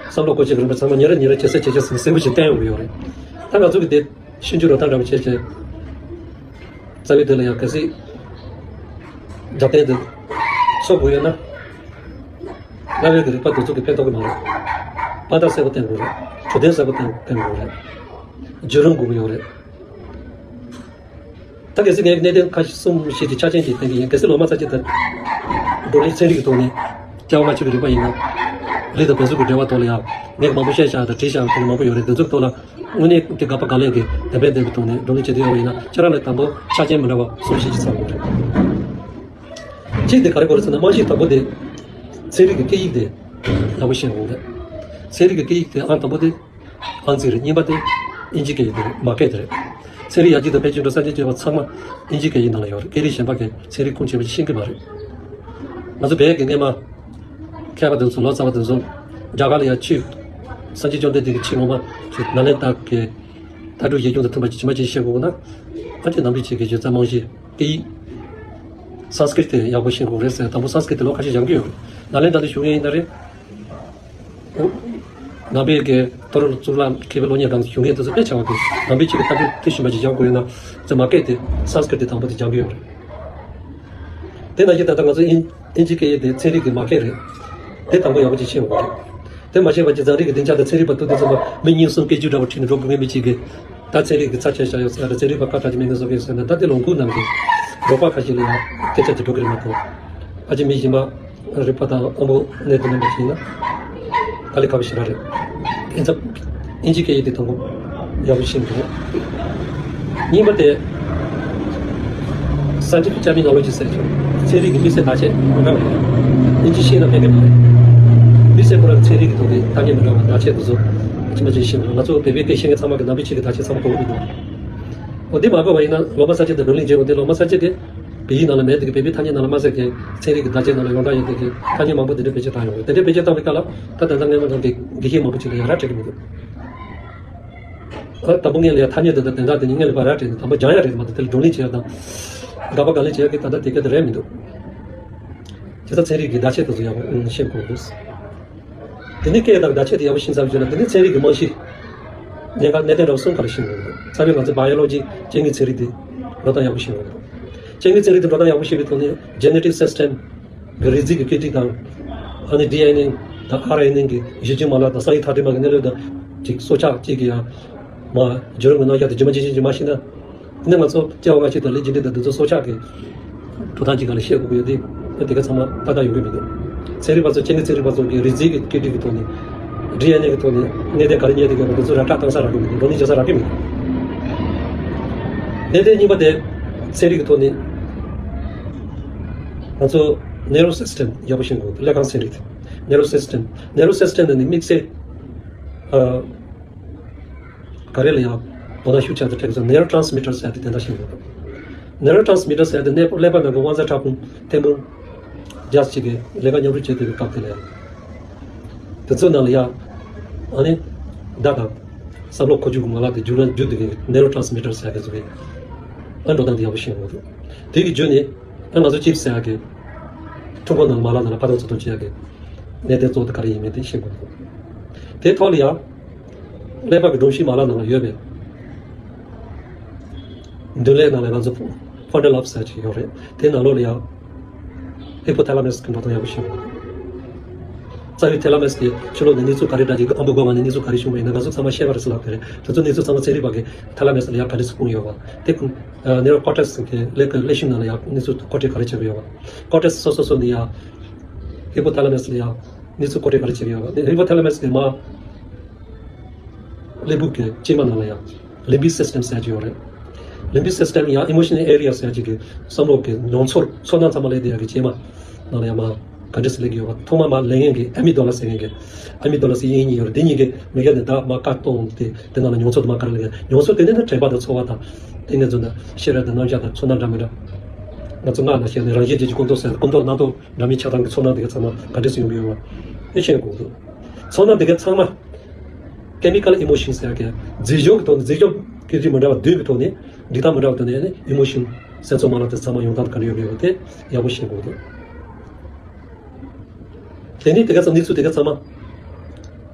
བསམ་བློ་བཀོད་ཆེད་ཀྱི་རིམ་པ་ཚང་མ་ཉིན་རེ་ཉིན་རེ་ཇེ་གསལ་ཇེ་ཆེར་སོང་ནས་གསལ་པོ་ཞིག་བསྟན་ཡོང་གི་ཡོད་རེད། ད་ང་ཚོ་གི་དེ་ཤིན་ཅུ་རོ་ཐང་འདྲ་བ་བྱས་བྱས། རྩ་བའི་དེ་ལ་ཡང་གལ་སྲིད་རྒྱབ་རྟེན་དུ་འཚོ་དགོས་ཡོད་ན། སླར་ཡང་གི་རིག་པ་དེ་ཚོ་གི་ཕན་ཐོགས་ཀྱི་མ་རེད། དཔང་རྟགས་གསལ་པོ་བསྟན་དགོས་རེད། གྲུབ་དོན་གསལ་པོ་བསྟན་བསྟན་དགོས་རེད། བརྒྱུད་རིམ་དགོས་ཀྱི་ཡོད་རེད། ད་གལ་སྲིད་ངས་གནད་དོན་ཁ་ཤས་གསུམ་བཞི་དེ་ཆ་རྐྱེན་གྱིས་བསྟན་གྱི་ཡིན། གལ་སྲིད་ལོ་མ་ཚ་ཅིག་དང་། བགྲོ་གླེང་ཚན་རིག་གི་ཐོག་ནས་སྐྱེ་བ་སྔ་ཕྱི་གི་རིག་པ་ཡིན་ན། རིགས་དང་བེམ་པོ་གི་འབྲེལ་བ་ཐོག་ལ་ཡང་ངས་མང་པོ་བཤད་བཞག་དང་བྲིས་བཞག་ཐོག་ནས་མང་པོ་ཡོད་རེད། འདི་ཚོ་གི་ཐོག་ལ་དངོས་གནས་དེ་དགག་པ་དགག་ལན་གྱི་བདེན་པ་བདེན་པའི་ཐོག་ནས་བགྲོ་གླེང་བྱེད་འདོད་ཡོད་པ་ཡིན་ན་ཁྱེད་རང་ལ་དང་པོ་ཆ་རྐྱེན་མི་འདྲ་བ་གསུམ་བཞི་ཅིག་ཚང་དགོས་རེད། གཅིག་དེ་ག་རེ་དགོས་རེད་ཟེར་ན་རྨང་གཞི་དང་པོ་དེ་ཚན་རིག་གི་སྐད་ཡིག་དེ་ཡག་པོ་ཤེས་དགོས་རེད། ཚན་རིག་གི་སྐད་ཡིག་དེ་ཨང་དང་པོ་དེ། ཨང་རྩིས་རེད། གཉིས་པ་དེ་ཨིན་ཇི་སྐད་ཡིག་དེ་རེད། མ་སྐད་དེ་རེད། ཚན་རིག་ཡར་རྒྱས་དང་འཕེལ་རྒྱས་འགྲོ་ས་ཆ་སྤྱོད་པ་ཚང་མ་ཨིན་ཇི་སྐད་ཡིག་ནང་ལ་ཡོད་རེད། སྐད་རིགས་གཞན་པ་གི་ཚན་རིག་ཁུངས་ཆེན་པོ་ཤེས་ཀྱི་མ་རེད། ང་ཚོ་བོད་ཀྱི་སྔས་མ་མཁས་པ་དེ་ཚོ་ལོ་ཙཱ་བ་དེ་ཚོ་རྒྱ་གར་ལ་ཡར་ཕྱིན། སངས་རྒྱས་བཅོམ་ལྡན་འདས་ཀྱི་ཆོས་ངོ་མ་ཅིག་ནཱ་ལེནྡྲ་གི་ལྟ་གྲུབ་ཡིག་ཆུང་དང་མཐུན་པ་ཅིག་ཇི་མ་ཇི་བཞིན་ཤེས་དགོས་ན། ཨ་ཅེ་ནང་པའི་ཆོས་ཀྱི་སྤྱོད་རྩ་རྨང་གཞི་སྐད་ཡིག་སཾ་སྐྲྀ་ཏ་དེ་ཡག་པོ་ཤེས་དགོས་རེད་ཟེར། དང་པོ་སཾ་སྐྲྀ་ཏ་ལོ་ཁ་ཤས་སྦྱང་གི་ཡོད་རེད། ནཱ་ལེནྡྲ་དུ་བཞུགས་མཁན་ཡིན་ན་རེད། ནང་པའི་གི་མཐོ་རིམ་གཙུག་ལག་མཁས་པའི་སློབ་གཉེར་ཁང་དུ་བཞུགས་མཁན་དེ་ཚོ་དཔེ་ཆེ་བ་གི་ནང་པའི་ཆོས་ཀྱི་ལྟ་གྲུབ་དེ་ཤེས་པ་ཅིག་སྦྱང་དགོས་ཡོད་ན་ཙི་མ་སྐད་དེ་སཾ་སྐྲྀ་ཏ་དེ་དང་པོ་དེ་སྦྱང་གི་ཡོད་རེད། དེ་ནང་བཞིན་ད་ལྟ་ང་ཚོ་ཨིན་ཨིན་ཇི་སྐད་ཡིག་དེ་ཚན་རིག་གི་མ་སྐད་རེད། དེ་དང་པོ་ཡག་པོ་ཅིག་ཤེས་དགོས་རེད། དེ་མ་ཤེས་པ་ཅིག་རྩ་རིག་གི་སྡིངས་ཆ་དང་ཚན་རིག་པ་ཐུག་དུས་ཙམ་པ་མི་གཉིས་གསུམ་སྐད་ཅིག་འདྲ་བོ་ཁྲིད་ནས་འགྲོ་དགོས་མཁན་མི་གཅིག་གིས། ད་ཚན་རིག་གི་ཚབ་བྱས་བཞག་ཡོད་ཟེར་ཡ་དང་ཚན་རིག་པ་ཁ་གྲག་ཅིག་མེད་མཁན་བཟོ་གི་ཡོད་ཟེར་ན་ད་དེ་ལོངས་སྐུ་རྣམས་ཀྱི་རོགས་པ་ཁ་ཤས་ལ་ཡང་སྐད་ཆ་ཅིག་འགྲོ་གི་རེད་མ་གཏོགས། ཕལ་ཆེར་མི་གཞན་པ་རིག་པ་དང་དབང་པོ་གནད་དུ་ལེན་པ་ཞིག་ཡིན་ན། དཀའ་ལས་ཁག་པོ་ཞེ་དྲག་རེད། ཨིན་ཙམ་ཨིན་ཇི་སྐད་ཡིག་དེ་དང་པོ་ཡག་པོ་ཤེས་དགོས། གཉིས་པ་དེ་scientific terminology ཟེར་ཆོག་ཚན་རིག་གི་དམིགས་བསལ་བརྡ་ཆད་མི་འདྲ་བ་ཡོད། ཨིན་ཇི་ཤེས་ན་ཕན་གི་མ་རེད། དམིགས་བསལ་ཁོ་རང་ཚན་རིག་གི་ཐོག་ནས་ཐ་སྙད་མི་འདྲ་བ་བརྡ་ཆད་དེ་ཚོ་ཅི་མ་ཅི་ཤེས་མི་འདུག་ང་ཚོ་བོད་པའི་སྐད་ཤེས་མཁན་ཚང་མ་གི་ནང་པའི་ཆོས་ཀྱི་བརྡ་ཆད་ཚང་མ་གོ་གི་འདུག་འོ་དེ་མ་གོ་བ་ཡིན་ན་ལོ་མ་གསར་བརྗེ་དང་བགྲོ་གླེང་བྱས་འོ་དེ་ལོ་མ་གསར་བརྗེ་དེ། བོད་ཡིག་ནང་ལ་མེད་དེ་གི་བོད་པའི་ཐ་སྙད་ནང་ལ་མ་ཟད་ཀྱི་ཚན་རིག་གི་བརྡ་ཆད་ནང་ལ་ཡོངས་གྲགས་ཡོད་དེ་གི་ཐ་སྙད་མང་པོ་དེ་འདྲ་བེད་སྤྱོད་བཏང་ཡོང་གི་དེ་འདྲ་བེད་སྤྱོད་བཏང་བའི་སྐབས་ལ་ད་ད་ལྟ་སྔོན་མ་ནང་གི་དགེ་བཤེས་མང་པོ་ཅིག་ལ་ཡང་ར་སྤྲད་ཀྱི་མི་འདུག་ཨ་དང་པོ་ངས་ལ་ཡ་ཐ་སྙད་དེ་དང་དེ་འདྲ་དེ་ནི་ངས་ལ་ཕར་ར་སྤྲད་ནས་དང་པོ་སྦྱང་ཡ་རེད་མ་གཏོགས་དེ་ལ་བགྲོ་གླེང་བྱེད་ཡ་དང་དགག་པ་དགག་ལན་བྱེད་ཡ་གི་ད་ལྟ་དེ་ག་དེ་རེད་མི་འདུག་བྱས་ཙང་ཚན་རིག་གི་བརྡ་ཆད་དེ་ཚོ་ཡག་པོ་ཤེས་དགོས་འདུག་དེ་ནས་སྐད་དང་བརྡ་ཆད་དེ་ཡག་པོ་ཤེས་ཚར་བ་བྱས་ན་དེ་ནས་ཚན་རིག་གི་རྨང་གཞི་གནད་འགག་གནད་དོན་འདྲ་བ་གསུམ་ག་ལ་ཤེས་དགོས་འདུག་རྩ་བའི་ང་ཚོ་bio-logy སྐྱེ་དངོས་ཚན་རིག་དེ་འགྲོ་སྟངས་ཡག་པོ་ཤེས་དགོས་འདུག་སྐྱེ་དངོས་ཚན་རིག་དེ་འགྲོ་སྟངས་ཡག་པོ་ཤེས་པའི་ཐོག་ནས་genetic system གི་རིགས་རྫས་ཀྱི་བཀོད་སྒྲིག་དང་ཨ་ནི་ཌི་ཨེན་ཨེ་དང་ཨར་ཨེན་ཨེ་གི་གཞི་རྒྱུ་མ་ལག་དང་གསང་ཡིག་ཐ་དད་མ་གི་གནས་ལུགས་དང་ཅིག་སྲོག་ཆགས་གཅིག་གི་ཡང་མ་བརྒྱུད་རིམ་གྱི་རྣམ་གཞག་དེ་རྗེས་མ་རྗེས་ཤུལ་ཅིག་མ་ཤེས་ན། དེ་ནས་ང་ཚོ་སྐྱེ་བ་སྔ་ཕྱི་དང་ལས་རྒྱུ་འབྲས་དང་འདི་ཚོ་སྲོག་ཆགས་ཀྱི་འགྲོ་སྟངས་ཅིག་སྒང་ལ་ཤེས་དགོས་ཡོད་དེ། དེ་ག་ཚང་མ་ཏག་ཏག་ཡོང་གི་མི་འདུག་ཚན་རིག་པ་ཚོ་སྐྱེ་དངོས་ཚན་རིག་པ་ཚོ་གི་རིགས་རྫས་ཀྱི་བཀོད་སྒྲིག་གི་ཐོག་ནས་ཌི་ཨེན་ཨེ་གི་ཐོག་ནས་གནད་དོན་ག་རེ་རྙེད་དེ་ག་འདི་ཚོ་ར་ཁྲག་བཏང་ས་རག་གི་མི་འདུག་བགྲོ་གླེང་བྱེད་ས་རག་གི་མི་འདུག་གནད་དོན་གཉིས་པ་དེ་ཚན་རིག་གི་ཐོག་ནས་ང་ཚོ་nervous system ཡག་པོ་ཤེས་དགོས། ཀླད་ཁང་ཚན་རིག་དེ། nervous system nervous system ནི་དམིགས་བསལ་ཨ། ག་རེ་ལ་ཡང་དོ་སྣང་ཤུགས་ཆེ་དུ་སྤྲད་ཀྱི་ཚོ་neurotransmitter ཟེར་ཏེ་དེ་འདྲ་ཞིག་ཡོད། neurotransmitter ཟེར་ཏེ་ཀླད་པ་ནང་གི་དབང་རྩ་ཕྲ་ཕུང་ཐེར་འབུམ་བརྒྱ་ཅིག་གིས་ལས་ཀ་མཉམ་རུབ་བྱེད་བསྡད་པའི་སྐབས་དེ་ལ་ཡང་། དེ་ཚོའི་ནང་ལ་ཡང་ཨ་ནི་བརྡ་དང་བསམ་བློ་འཁོར་རྒྱུག་གི་མ་ལག་དེ་རྒྱུག་ལ་རྒྱུག་བསྡད་མཁན་གྱི་neurotransmitter ཟེར་ཡག་གི་ཚོ་གི་ཨ་འགྲོ་སྟངས་དེ་ཡག་པོ་ཤེས་དགོས་འདུག་དེ་གི་བརྒྱུད་ནས་ཨ་ང་ཚོ་chip ཟེར་ཡག་གི་ཐུག་པ་ནང་མ་ལག་ནང་ལ་ཕར་ཚུར་ཚུར་གཏོང་བྱེད་ཡག་གི་གནད་དོན་གཙོ་བོ་དེ་ག་རེ་ཡིན་མིན་དེ་ཤེས་དགོས་འདུག་དེ་ཐོག་ལ་ཡང་། ཀླད་པ་གི་སྒྲོམ་གཞིའི་མ་ལག་ནང་ལ་ཡོད་པའི་མདུན་ལས་ནང་ལ་ང་ཚོ་frontal lobe ཟེར་ཅིག་ཡོད་རེད། དེ་ནང་ལོགས་ལ་ཡང་hypothalamus གི་འགྲོ་སྟངས་ཡག་པོ་ཤེས་དགོས། རྩ་བའི་thalamus གི་ཕྱི་ལོགས་ནས་གནས་ཚུལ་ག་རེ་འདྲ་ཅིག་ཨམ་བུ་སྒོ་ང་ནས་གནས་ཚུལ་ག་རེ་བྱུང་བ་ཡིན་ན་ང་ཚོ་ཚང་མ་ཤེས་པ་རེད་ཟེར་ལབ་དེ་རེད། དེ་ཚོ་གནས་ཚུལ་ཚང་མ་ཚན་རིག་པ་གི་thalamus ལ་ཡང་ག་འདྲ་སེ་སྤུངས་ཡོད་པ་དེ་neocortex གི་ཀླད་ཀྱི་ཀླད་ཤུན་ནང་ལ་ཡང་གནས་ཚུལ་མཁོ་སྤྲོད་ག་རེ་བྱེད་ཀྱི་ཡོད་པ། cortex སོ་སོ་སོ་ནས་ཡང་hypothalamus ལ་ཡང་གནས་ཚུལ་མཁོ་སྤྲོད་ག་རེ་བྱེད་ཀྱི་ཡོད་པ། hypothalamus གི་མ་ཀླད་པའི་གི་སྐྱེས་མ་ནང་ལ་ཡང་limbic system ཟེར་གྱི་ཡོད་རེད། limbic system ཡང་emotional area ཟེར་གྱི་གི་བསམ་བློ་གི་མྱོང་ཚོར་ཚོར་སྣང་ཚང་མ་སླེབས་དེ་ཡག་གི་སྐྱེས་མ་ནང་ལ་ཡང་མ་ག་འདྲ་སེ་སླེབས་ཀྱི་ཡོད་པ། ཐོག་མ་མ་སླེབས་མཁན་གི་amygdala ཟེར་མཁན་གི་amygdala ཟེར་དབྱིན་ཡིག་ཡོད་རེད། དེ་གཉིས་ཀྱི་མི་ག་ནས་བདག་མ་བཀའ་གཏོང་དེ་དེ་ནང་ལ་མྱོང་ཚོར་དུ་མ་ག་རེ་སླེབས་མཁན་མྱོང་ཚོར་དེ་ནས་ནི་དྲན་པ་དང་ཚོར་བ་དང་དེ་ནས་བཟུང་ནས་ཤེས་རབ་དང་རྣམ་གཞག་དང་ཚོར་སྣང་འདྲ་མི་འདྲ། ང་ཚོ་སྔགས་ནང་བཤད་ནས་རང་བཞིན་བརྗོད་ཀྱི་ཀུན་རྟོག་ཟེར་ཀུན་རྟོག་རྣམ་རྟོག་འདྲ་མིན་ཆགས་སྡང་གི་ཚོར་སྣང་དེ་ག་ཚང་མ་ག་འདྲ་སེ་ཡོང་གི་ཡོད་པ་དེ་ཤེས་དགོས་འདུག་ཚོར་སྣང་དེ་ག་ཚང་མ་chemical emotions ཟེར་ཡག་གི་རྫས་སྦྱོར་གྱི་ཐོག་ནས་རྫས་སྦྱོར་གྱི་རིགས་མི་འདྲ་བ་བསྡུས་ཀྱི་ཐོག་ནས་སྒྲིག་སྟངས་མི་འདྲ་བ་ཐོག་ནས་ཨ་ནི་emotion སེམས་ཚོར་མ་ལག་དེ་ཚང་མ་ཡོང་སྟངས་ག་འདྲ་ཡོད་པ་དེ་ཡག་པོ་ཤེས་དགོས་འདུག་དེ་ནས་དེ་ག་ཚང་གནས་ཚུལ་དེ་ག་ཚང་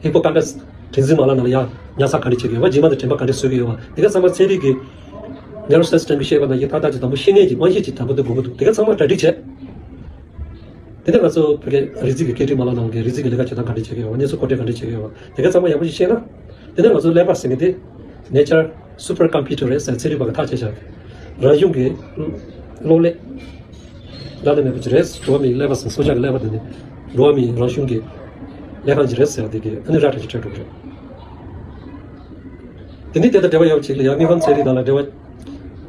མ་hippocampus དྲན་འཛིན་མ་ལག་ནང་ལ་ཡང་ཉར་ཚགས་ག་འདྲ་བྱེད་ཀྱི་ཡོད་པ། རྗེས་མ་དེ་དྲན་པ་ག་འདྲ་གསོ་གི་ཡོད་པ། དེ་ག་ཚང་མ་ཚན་རིག་གི་nervous system གི་བཤད་པ་ནང་བཞིན་ཏག་ཏག་ཅིག་དང་པོ་ཤེས་མཁན་གྱི་རྨང་གཞི་ཅིག་དང་པོ་དེ་དགོས་ཀྱི་འདུག་དེ་ག་ཚང་མ་གྲ་སྒྲིག་བྱས། དེ་ནས་ང་ཚོ་བོད་སྐད་རིགས་རྫས་ཀྱི་སྐད་འཕྲིན་མ་ལག་ནང་གི་རིགས་རྫས་ཀྱི་ལས་ཀ་བྱེད་སྟངས་ག་འདྲ་བྱེད་ཀྱི་ཡོད་པ། གནས་ཚུལ་མཁོ་སྤྲོད་ག་འདྲ་བྱེད་ཀྱི་ཡོད་པ། དེ་ག་ཚང་མ་ཡག་པོ་ཞིག་ཤེས་ན། དེ་ནས་ང་ཚོ་ཀླད་པ་ཟེར་མཁན་དེ་nature supercomputer རེད་ཟེར་ཚན་རིག་པ་གི་ཐག་བཅད་བཞག་རང་བྱུང་གི་གློག་ཀླད་བླ་ན་མེད་པ་ཅིག་རེད། འགྲོ་བ་མིའི་ཀླད་པ་ཟེར་སྲོག་ཆགས་ཀྱི་ཀླད་པ་དེ་ནི་འགྲོ་བ་མིའི་རང་བྱུང་གི་ཀླད་ཁང་ཅིག་རེད་ཟེར་བ་དེ་གི་ཨ་ནི་ར་འདྲ་ཅིག་སྤྲད་འགྲོ་གི་རེད། དེ་ནི་དེ་དང་འབྲེལ་བ་ཡོད་ཅིག་ལ་ཡང་དངོས་ཁམས་ཚན་རིག་དང་ལ་འབྲེལ་བ།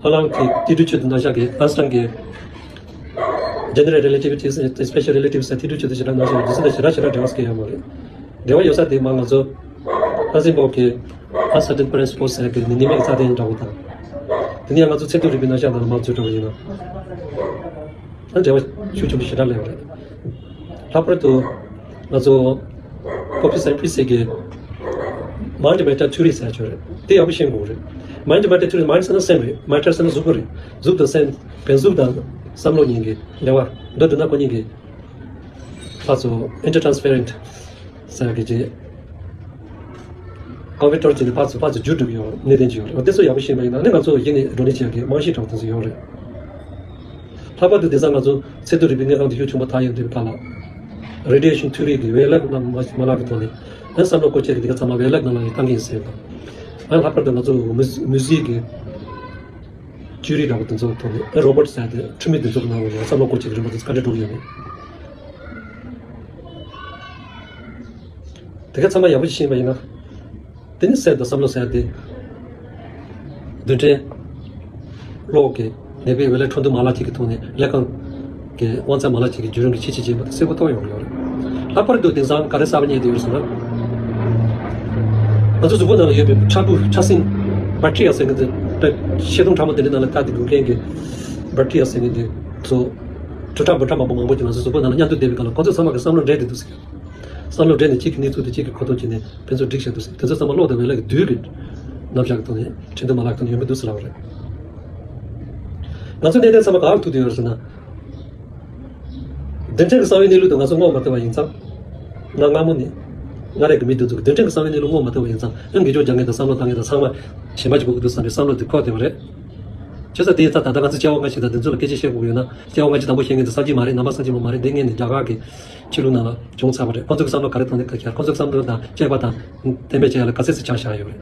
ཨ་ལང་གི་ཏི་ཏུ་ཆོས་དང་ནང་བཞག་གི་ཨན་སི་ཊན་གྱི་General Relativity Special Relativity ཟེར་ཏི་ཏུ་ཆོས་དང་ཞེ་དྲག་ནང་བཞག་གི་འདི་ཚོ་དང་ཞེ་དྲག་ཞེ་དྲག་འབྲེལ་བ་སྐྱེ་ཡོད་མ་རེད། འབྲེལ་བ་ཡོད་ས་དེ་མ་ང་ཚོ་ཧན་སེན་བོག་གི་Uncertain Principles ཟེར་གི་ནི་ཉི་མའི་རྩ་དོན་འདྲ་བོ་དང་། དེ་ནི་ཡང་ང་ཚོ་ཚད་མཐོ་རིག་པའི་ནང་བཞག་ནང་ལ་མ་བརྗོད་འདྲ་བོ་ཡིན་ན། ཨ་འབྲེལ་བ་ཤུགས་ཆེན་པོ་ཞེ་དྲག་སླེབས་པ་རེད། ལྷག་པར་དུ་ང་ཚོ་Professor Pinsky གི་Mind Matter Theory ཟེར་ཡག་ཅིག་ཡོད་རེད། དེ་ཡག་པོ་ཤེས་དགོས་རེད། Mind Matter Theory mind ཟེར་ན་སེམས་རེད། Matter ཟེར་ན་གཟུགས་པོ་རེད། གཟུགས་དང་སེམས་བེམ་གཟུགས་དང་བསམ་བློ་གཉིས་ཀྱི་འབྲེལ་བ་མདོར་བསྡུ་ན་ཁོ་གཉིས་ཀྱི་ཕར་ཚུར་intertransferent ཟེར་ཡག་གི་ཅིག་ཀོན་བེ་ཊར་བྱས་ནས་ཕར་ཚུར་ཕར་ཚུར་བརྒྱུད་འགྲོ་གི་ཡོད་གནད་དོན་ཅིག་ཡོད་རེད། འོ་དེ་ཚོ་ཡག་པོ་ཤེས་པ་ཡིན་ན་ནི་ང་ཚོ་གཞི་ནས་བགྲོ་གླེང་བྱེད་ཡག་གི་རྨང་གཞི་འདྲ་བོ་དེ་ཚོ་ཡོད་རེད། ལྷག་པར་དུ་དེང་སང་ང་ཚོ་ཚད་མཐོ་རིག་པའི་དངོས་ཁམས་དེ་ཤུགས་ཆེན་པོ་ཐག་ཡོད་འདི་ག་ལ་Radiation Theory གི་ཝེ་ལག་ནང་མ་མ་ལག་གི་ཐོག་ནས་ཨ་བསམ་བློ་འཁོར་བྱེད་ཀྱི་དེ་ག་ཚང་མ་ཝེ་ལག་ནང་ལ་ཡང་བཏང་གི་ཡིན་ཟེར་དང་། ཨ་ལྷག་པར་དུ་ང་ཚོ་མུ་མུ་ཟིག་གི་ཅུ་རི་འདྲ་བོ་དེ་ཚོ་ཐོག་ནས་ཨ་རོ་བོ་ཊི་ཟེར་ཏེ་འཕྲུལ་མི་དེ་ཚོ་གི་ནང་ལ་བསམ་བློ་འཁོར་བྱེད་ཀྱི་རིམ་པ་དེ་ཚོ་ག་འདྲ་འགྲོ་གི་ཡོད་མེད། དེ་ག་ཚང་མ་ཡག་པོ་ཞིག་ཤེས་པ་ཡིན་ན། དེ་ནི་གསར་དུ་བསམ་བློ་གསར་དེ། རྡུལ་ཕྲན་གློག་གི་ནད་པའི་འོད་ལས་འཕྲོ་འདུ་མ་ལག་ཅིག་གི་ཐོག་ནས་ཀླད་ཁང་གི་དབང་རྩ་མ་ལག་ཅིག་གི་བརྒྱུད་རིམ་གྱི་ཕྱི་ཕྱི་རྗེས་མ་དེ་གསལ་པོ་རྟོགས་ཡོང་གི་ཡོད་རེད། ལྷག་པར་དུ་དེང་སང་ག་རེ་གསར་པ་རྙེད་དེ་ཡོད་ཟེར་ན། ང་ཚོ་གཟུགས་པོ་ནང་ལ་ཡོད་པའི་ཕྲ་ཕུང་ཕྲ་སྲིན་བེག་ཊི་རི་ཡ་ཟེར་མཁན་དེ་དཔེ་ཤེལ་དུམ་ཕྲ་མོ་དེ་འདྲའི་ནང་ལ་བཏགས་ཏེ་སྒུག་མཁན་གྱི་བེག་ཊི་རི་ཡ་ཟེར་མཁན་དེ་ཚོ་དྲུག་ཕྲ་འབུམ་ཕྲ་མང་པོ་མང་པོ་ཅིག་ང་ཚོ་གཟུགས་པོ་ནང་ལ་མཉམ་དུ་བསྡད་པའི་སྐབས་ལ་ཁོ་ཚོ་ཚང་མ་གི་བསམ་བློ་འདྲེས་ཏེ་འདུག་ཟེར། བསམ་བློ་འདྲེས་ནས་གཅིག་གི་གནས་ཚུལ་དེ་གཅིག་གི་གོ་རྟོགས་བྱས་ནས་ཕན་ཚུན་སྒྲིག་བཞག་འདུག་ཟེར། དེ་ཚོ་ཚང་མ་གློག་དང་འོད་ཀླད་ཀྱི་རྡུལ་གྱི་རྣམ་གཞག་གི་ཐོག་ནས་འཕྲོ་འདུ་མ་ལག་ཐོག་ནས་ཡོང་གི་འདུག་ཟེར་ལབ་པ་རེད། ང་ཚོ་གནད་དོན་ཚང་མ་ག་རུ་ཐུག་བསྡད་ཡོད་རེད་ཟེར་ན། རྡུལ་ཕྲན་གྱི་གསང་བའི་གནས་ལུགས་དེ་ང་ཚོ་བསྔོག་མ་ཐུབ་པ་ཡིན་ཙང་། ང་སྔ་མོ་ནས་སྔ་རབས་ཀྱི་མི་དེ་ཚོ་གིས་རྡུལ་ཕྲན་གྱི་གསང་བའི་གནས་ལུགས་བསྔོག་མ་ཐུབ་པ་ཡིན་ཙང་། ཨ་ནི་དགེ་སྦྱོར་རྒྱག་མཁན་དང་བསམ་བློ་བཏང་མཁན་དང་ཚང་མ་ཞེན་པ་ཅིག་དགོས་ཀྱི་འདུག་བསམ་པའི་བསམ་བློ་དེ་འཁོར་བསྡད་པ་རེད། བྱས་ཙང་དེ་ཡིན་ཙང་ད་ལྟ་ང་ཚོ་སྐྱེ་བ་སྔ་ཕྱི་དང་དེ་ཚོ་ལ་སྐད་ཆ་བཤད་དགོས་ཀྱི་ཡོད་ན། སྐྱེ་བ་སྔ་ཕྱི་དང་པོ་བཤད་མཁན་དེ་སངས་རྒྱས་མ་རེད། ནང་པ་སངས་རྒྱས་པ་མ་རེད། འདི་སྔོན་ནས་རྒྱ་གར་གྱི་ཆོས་ལུགས་ནང་ལ་བྱུང་ཚར་བ་རེད། ཁོ་ཚོ་གི་བསམ་བློ་ག་རེ་བཏང་ནས་ག་རེ་བྱས། ཁོ་ཚོ་གི་བསམ་བློ་དང་དཔྱད་པ་དང་གཏན་འབེབས་བྱེད་ཡ་ལ་ག་ཚད་ཙམ་ཆ་བཞག་ཡོད་རེད།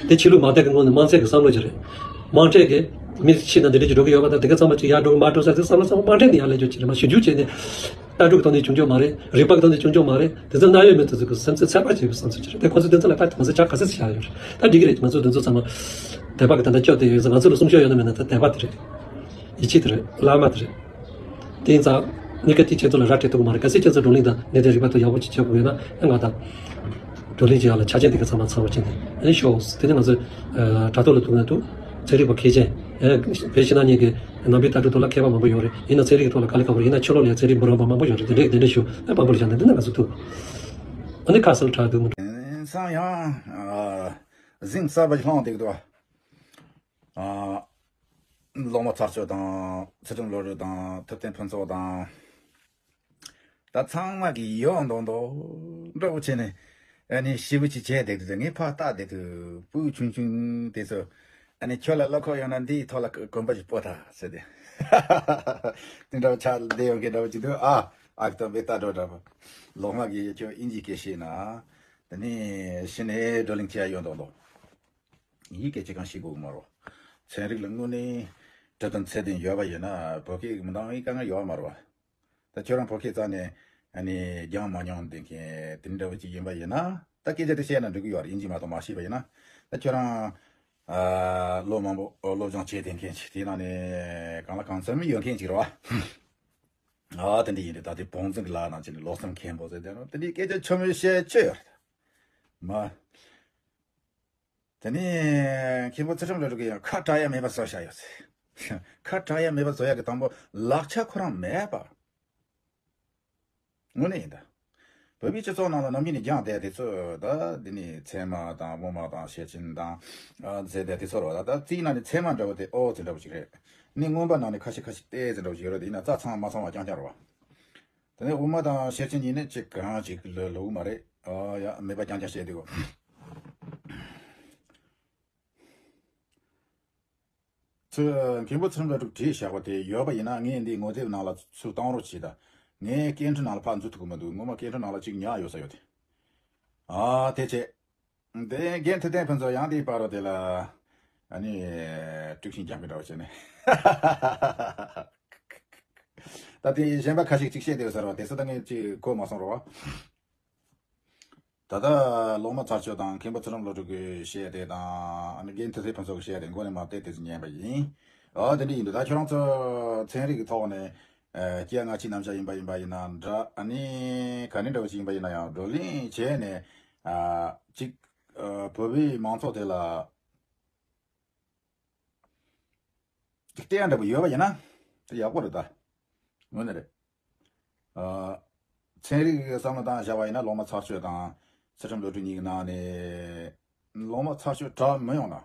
དེ་ཆོས་ལུགས་མང་ཐལ་གྱི་ངོས་ནས་དམངས་ཚད་ཀྱི་བསམ་བློ་ཅིག་རེད། དམངས་ཁྲོད་ཀྱི་མི་ཕྱི་ནང་འདི་འདྲ་ཅིག་འགྲོ་གི་ཡོད་པ་དང་། དེ་ག་ཚང་མ་ཅིག་ཡར་འགྲོ་གི་མར་འགྲོ་ས་དེ་བསམ་བློ་ཚང་མ་དམངས་ཁྲོད་ནས་ཡར་སླེབས་རྒྱུ་ཅིག་རེད། མ་ཞིབ་འཇུག་བྱས་ནས་ལྟ་གྲུབ་ཀྱི་ཐོག་ནས་བྱུང་རྒྱུ་མ་རེད། རིག་པ་གི་ཐོག་ནས་བྱུང་རྒྱུ་མ་རེད། དེ་ཚོ་གནད་ཡོད་མི་དེ་ཚོ་གི་སེམས་ཚོར་ཚད་པ་ཆེ་བའི་བསམ་ཚུལ་ཅིག་རེད། དེ་ཁོ་ཚོས་དེ་ཚོ་ལ་ད་དེང་སང་ཆ་ག་ཚད་ཙམ་བཞག་ཡོད་རེད། ད་འགྲིག་གི་རེད། ང་ཚོ་དེ་ཚོ་ཚང་མ་དད་པ་གི་ད་ལྟ་སྐྱོ་དེ་ཡོད་ཙང་། ང་ཚོ་ལ་གསུང་ཆོས་ཡོད་ན་མེད་ན་ད་དད་པ་དེ་རེད། ཡིད་ཆེས་དེ་རེད། བླ་མ་དེ་རེད། དེ་ཡིན་ཙང་། གནས་སྐབས་དེ་ཁྱེད་ཚོ་ལ་ར་སྤྲད་ཐུབ་ཀྱི་མ་རེད། གལ་སྲིད་ཁྱེད་ཚོ་བགྲོ་གླེང་དང་གནད་དོན་རིག་པ་དང་ཡག་པོ་ཅིག་བྱེད་དགོས་ཡོད་ན། ཨ་ང་དང་བགྲོ་གླེང་བྱེད་ཡག་ལ་ཆ་རྐྱེན་དེ་ག་ཚང་མ་ཚང་བ་བྱས་ནས་ཨ་ནི་ཤོག་དེ་ནས་ང་ཚོས་ཨ་དྲ་ཐོག་ལ་ཐུག་ན་འདུག་ཚན་རིག་པ་མཁས་ཅན། ཨ་བོད་ཕྱི་ནང་གཉིས་ཀྱི་ནང་པའི་ལྟ་གྲུབ་ཐོག་ལ་མཁས་པ་མང་པོ་ཡོད་རེད། ཡིན་ན་ཚན་རིག་གི་ཐོག་ལ་དཀའ་ལས་ཁག་པོ། ཡིན་ན་ཆོས་ལུགས་ལ་ཡང་ཚན་རིག་འབུམ་རམས་པ་མང་པོ་ཡོད་རེད། དེ་འདྲས་དེ་འདྲས་ཞུ། ཨ་དཔང་པོ་ལ་བཞག་ན་འདི་ན་ང་ཚོ་ཐུག་ཨ་ནི་ཁ་གསལ་དྲག་འདུག་མི་འདུག་དེང་སང་ཡང་ཨ་གཟིམ་གསར་པ་ཞིག་ལྷོང་བསྡད་ཀྱི་འདུག་ཨ། སློབ་མ་ཚར་གཅོད་དང་། ཚུལ་ཁྲིམས་བློ་གྲོས་དང་། ཐུབ་བསྟན་ཕུན་ཚོགས་དང་། ད་ཚང་མ་གིས་ཡོད་མདོག་མདོག་འདྲ་བོ་བྱས་ནས། ཨ་ནི་ཞེ་པོ་ཅིག་བྱས་བསྡད་དུས། ངས་ཕར་བལྟས་བསྡད་དུས་སྤུ་གུ་ཆུང་ཆུང་དེ་ཚོ། ཨ་ནི་ཁྱོད་ལ་བློ་ཁོག་ཡོད་ན་འདིའི་ཐོག་ལ་གོམ་པ་ཞིག་སྤོ་དང་ཟེར་ཏེ། དེ་འདྲ་བོ་ཆགས་བསྡད་ཡོང་གི་འདྲ་བོ་ཅིག་འདུག་ཨ། ཨ་ཀི་ཏོ་བའི་ལྟ་འགྲོ་འདྲ་བོ། ལོག་མ་གིས་ཁྱོད་དབྱིན་ཇིའི་སྐད་ཤེས་ན། དེ་ནས་གཞི་ནས་བགྲོ་གླེང་བྱེད་ཡ་ཡོད་མདོག་མདོག་ཡིག་སྐད་ཅིག་གང་ཤེས་དགོས་ཀྱི་མ་རེད། ཚན་རིག་ལ་དངོས་གནས་གྲུབ་དོན་ཚད་ལྡན་ཡོད་པ་ཡིན་ན། བོད་སྐད་མི་འདང་བའི་དཀའ་ངལ་ཡོད་མ་རེད་པ། ད་ཁྱོད་རང་བོད་སྐད་རྩ་ནས་ཨ་ནི་སྦྱང་མ་མྱོང་བསྡད་མཁན་དེ་འདྲ་བ་ཅིག་ཡིན་པ་ཡིན་ན། ད་སྐད་ཆ་དེ་བཤད་ན་འགྲིག་གི་ཡོད་རེད། དབྱིན་ཇི་མ་གཏོགས་མ་ཤེས་པ་ཡིན་ན། ད་ཁྱོད་རང་ཨ་ལོ་མང་པོ་སློབ་སྦྱོང་བྱས་བསྡད་མཁན་ཅིག་དེའི་ནང་ནས་གང་ལ་གང་འཚམ་ཡོད་མཁན་ཅིག་རེད་པ། ཨ་དེ་འདྲ་ཡིན་དུས། ད་དེ་བང་འཛིན་གྱི་ལག་ནང་བྱས་ནས་ལོ་གསུམ་མཁན་པོ་ཟེར་བསྡད་ནོ་དེ་འདྲའི་སྐད་ཆ་ཆུང་ངུ་བཤད་ཆོག་ཡོད་རེད་མ། དེ་ནས་མཁན་པོ་ཚུལ་ཁྲིམས་བློ་གྲོས་ཀྱིས་ཡང་ཁ་གྲག་ཡ་མེད་པ་བཟོ་བཞག་ཡོད་ཟེར། ཁ་གྲག་ཡ་མེད་པ་བཟོ་ཡ་གི་དང་པོ་ལག་ཆ་ཁོ་རང་མེད་པ། དངོས་གནས་ཡིན་ད། བོད་པའི་སྤྱི་ཚོགས་ནང་ལ་ནམ་རྒྱུན་ནས་སྦྱངས་བསྡད་དེ་ཚོ། ད་འདི་ནས་ཚད་མ་དང་དབུ་མ་དང་ཤེར་ཕྱིན་དང་། ཨ་ཟེར་བསྡད་དེ་ཚོ་རེད་པ། ད་ད་རྩིས་ནང་ནས་ཚད་མ་འདྲ་བོ་དེ་ཨོ་ཙི་འདྲ་བོ་ཞིག་རེད། ནི་མངོན་པ་ནང་ནས་ཁ་ཤས་ཁ་ཤས་ཏོག་ཙམ་འདྲ་བོ་ཞིག་ཡོད་རེད། ཡིན་ན་རྩ་ཚང་མ་ཚང་བ་རྐྱང་རྐྱང་རེད་པ། དེ་ནས་དབུ་མ་དང་ཤེར་ཕྱིན་གཉིས་ནི་གཅིག་གང་གཅིག་ལ་ལོག་གི་མ་རེད། ཨ་ཡ། མེད་པ་རྐྱང་རྐྱང་བཤད་འདུག་ཚུར་མཁན་པོ་ཚུལ་ཁྲིམས་བློ་གྲོས་བྲིས་བཞག་པ་དེ་ཡོད་པ་ཡིན་ན། ངས་འདི་ངོ་དེབ་ནང་ལ་ཚུར་བཏང་རོགས་བྱེད་དང་། ངའི་སྐད་འཕྲིན་ནང་ལ་ཕར་འཛུལ་ཐུབ་ཀྱི་མི་འདུག་སྔོན་མ་སྐད་འཕྲིན་ནང་ལ་གཅིག་ཉར་ཡོད་ས་ཡོད་དེ། ཨ་དེ་བྱས། དེ་རྒན་ཐུབ་བསྟན་ཕུན་ཚོགས་ཡང་དེའི་བར་དུ་དེ་ལ་ཨ་ནི་དཀྲུག་ཤིང་རྒྱག་གི་འདྲ་བོ་བྱས་ནས། ད་དེ་གཞན་པ་ཁ་ཤས་ཅིག་བཤད་བསྡད་ཡོད་ས་རེད་པ། དེ་ཚོ་ད་ངས་ཅིག་གོ་མ་སོང་རེད་པ། ད་ལྟ་སློབ་མ་ཚར་གཅོད་དང་། མཁན་པོ་ཚུལ་ཁྲིམས་བློ་གྲོས་ཀྱིས་བཤད་དེ་དང་། ཨ་ནི་རྒན་ཐུབ་བསྟན་ཕུན་ཚོགས་ཀྱིས་བཤད་དེ་མགོ་ནས་མར་བལྟས་ཏེ་ཉན་པ་ཡིན། ཨ་དེ་འདྲ་ཡིན་དུས་ད་ཁྱོད་རང་ཚོ་ཚན་རིག་གི་ཐོག་ནས་ཨ་སྐྱེ་སྔ་ཕྱིའི་རྣམ་གཞག་ཡིན་པ་ཡིན་པ་ཡིན་ན་འདྲ། ཨ་ནི་ག་ནས་འདྲ་བོ་ཞིག་ཡིན་པ་ཡིན་ན་ཡང་བགྲོ་གླེང་བྱས་ནས། ཨ་གཅིག་ཨ་བོད་པའི་མང་ཚོགས་དེ་ལ་གཅིག་བལྟས་ཡ་འདྲ་བོ་ཡོད་པ་ཡིན་ན་དེ་ཡག་པོ་རེད་ད། དངོས་གནས་རེད། ཨ་ཚན་རིག་གི་བསམ་བློ་བཏང་བཞག་པ་ཡིན་ན། སློབ་མ་ཚར་གཅོད་དང་ཚུལ་ཁྲིམས་བློ་གྲོས་གཉིས་ཀྱི་ནང་ནས་སློབ་མ་ཚར་གཅོད་དྲག་མི་ཡོང་ན།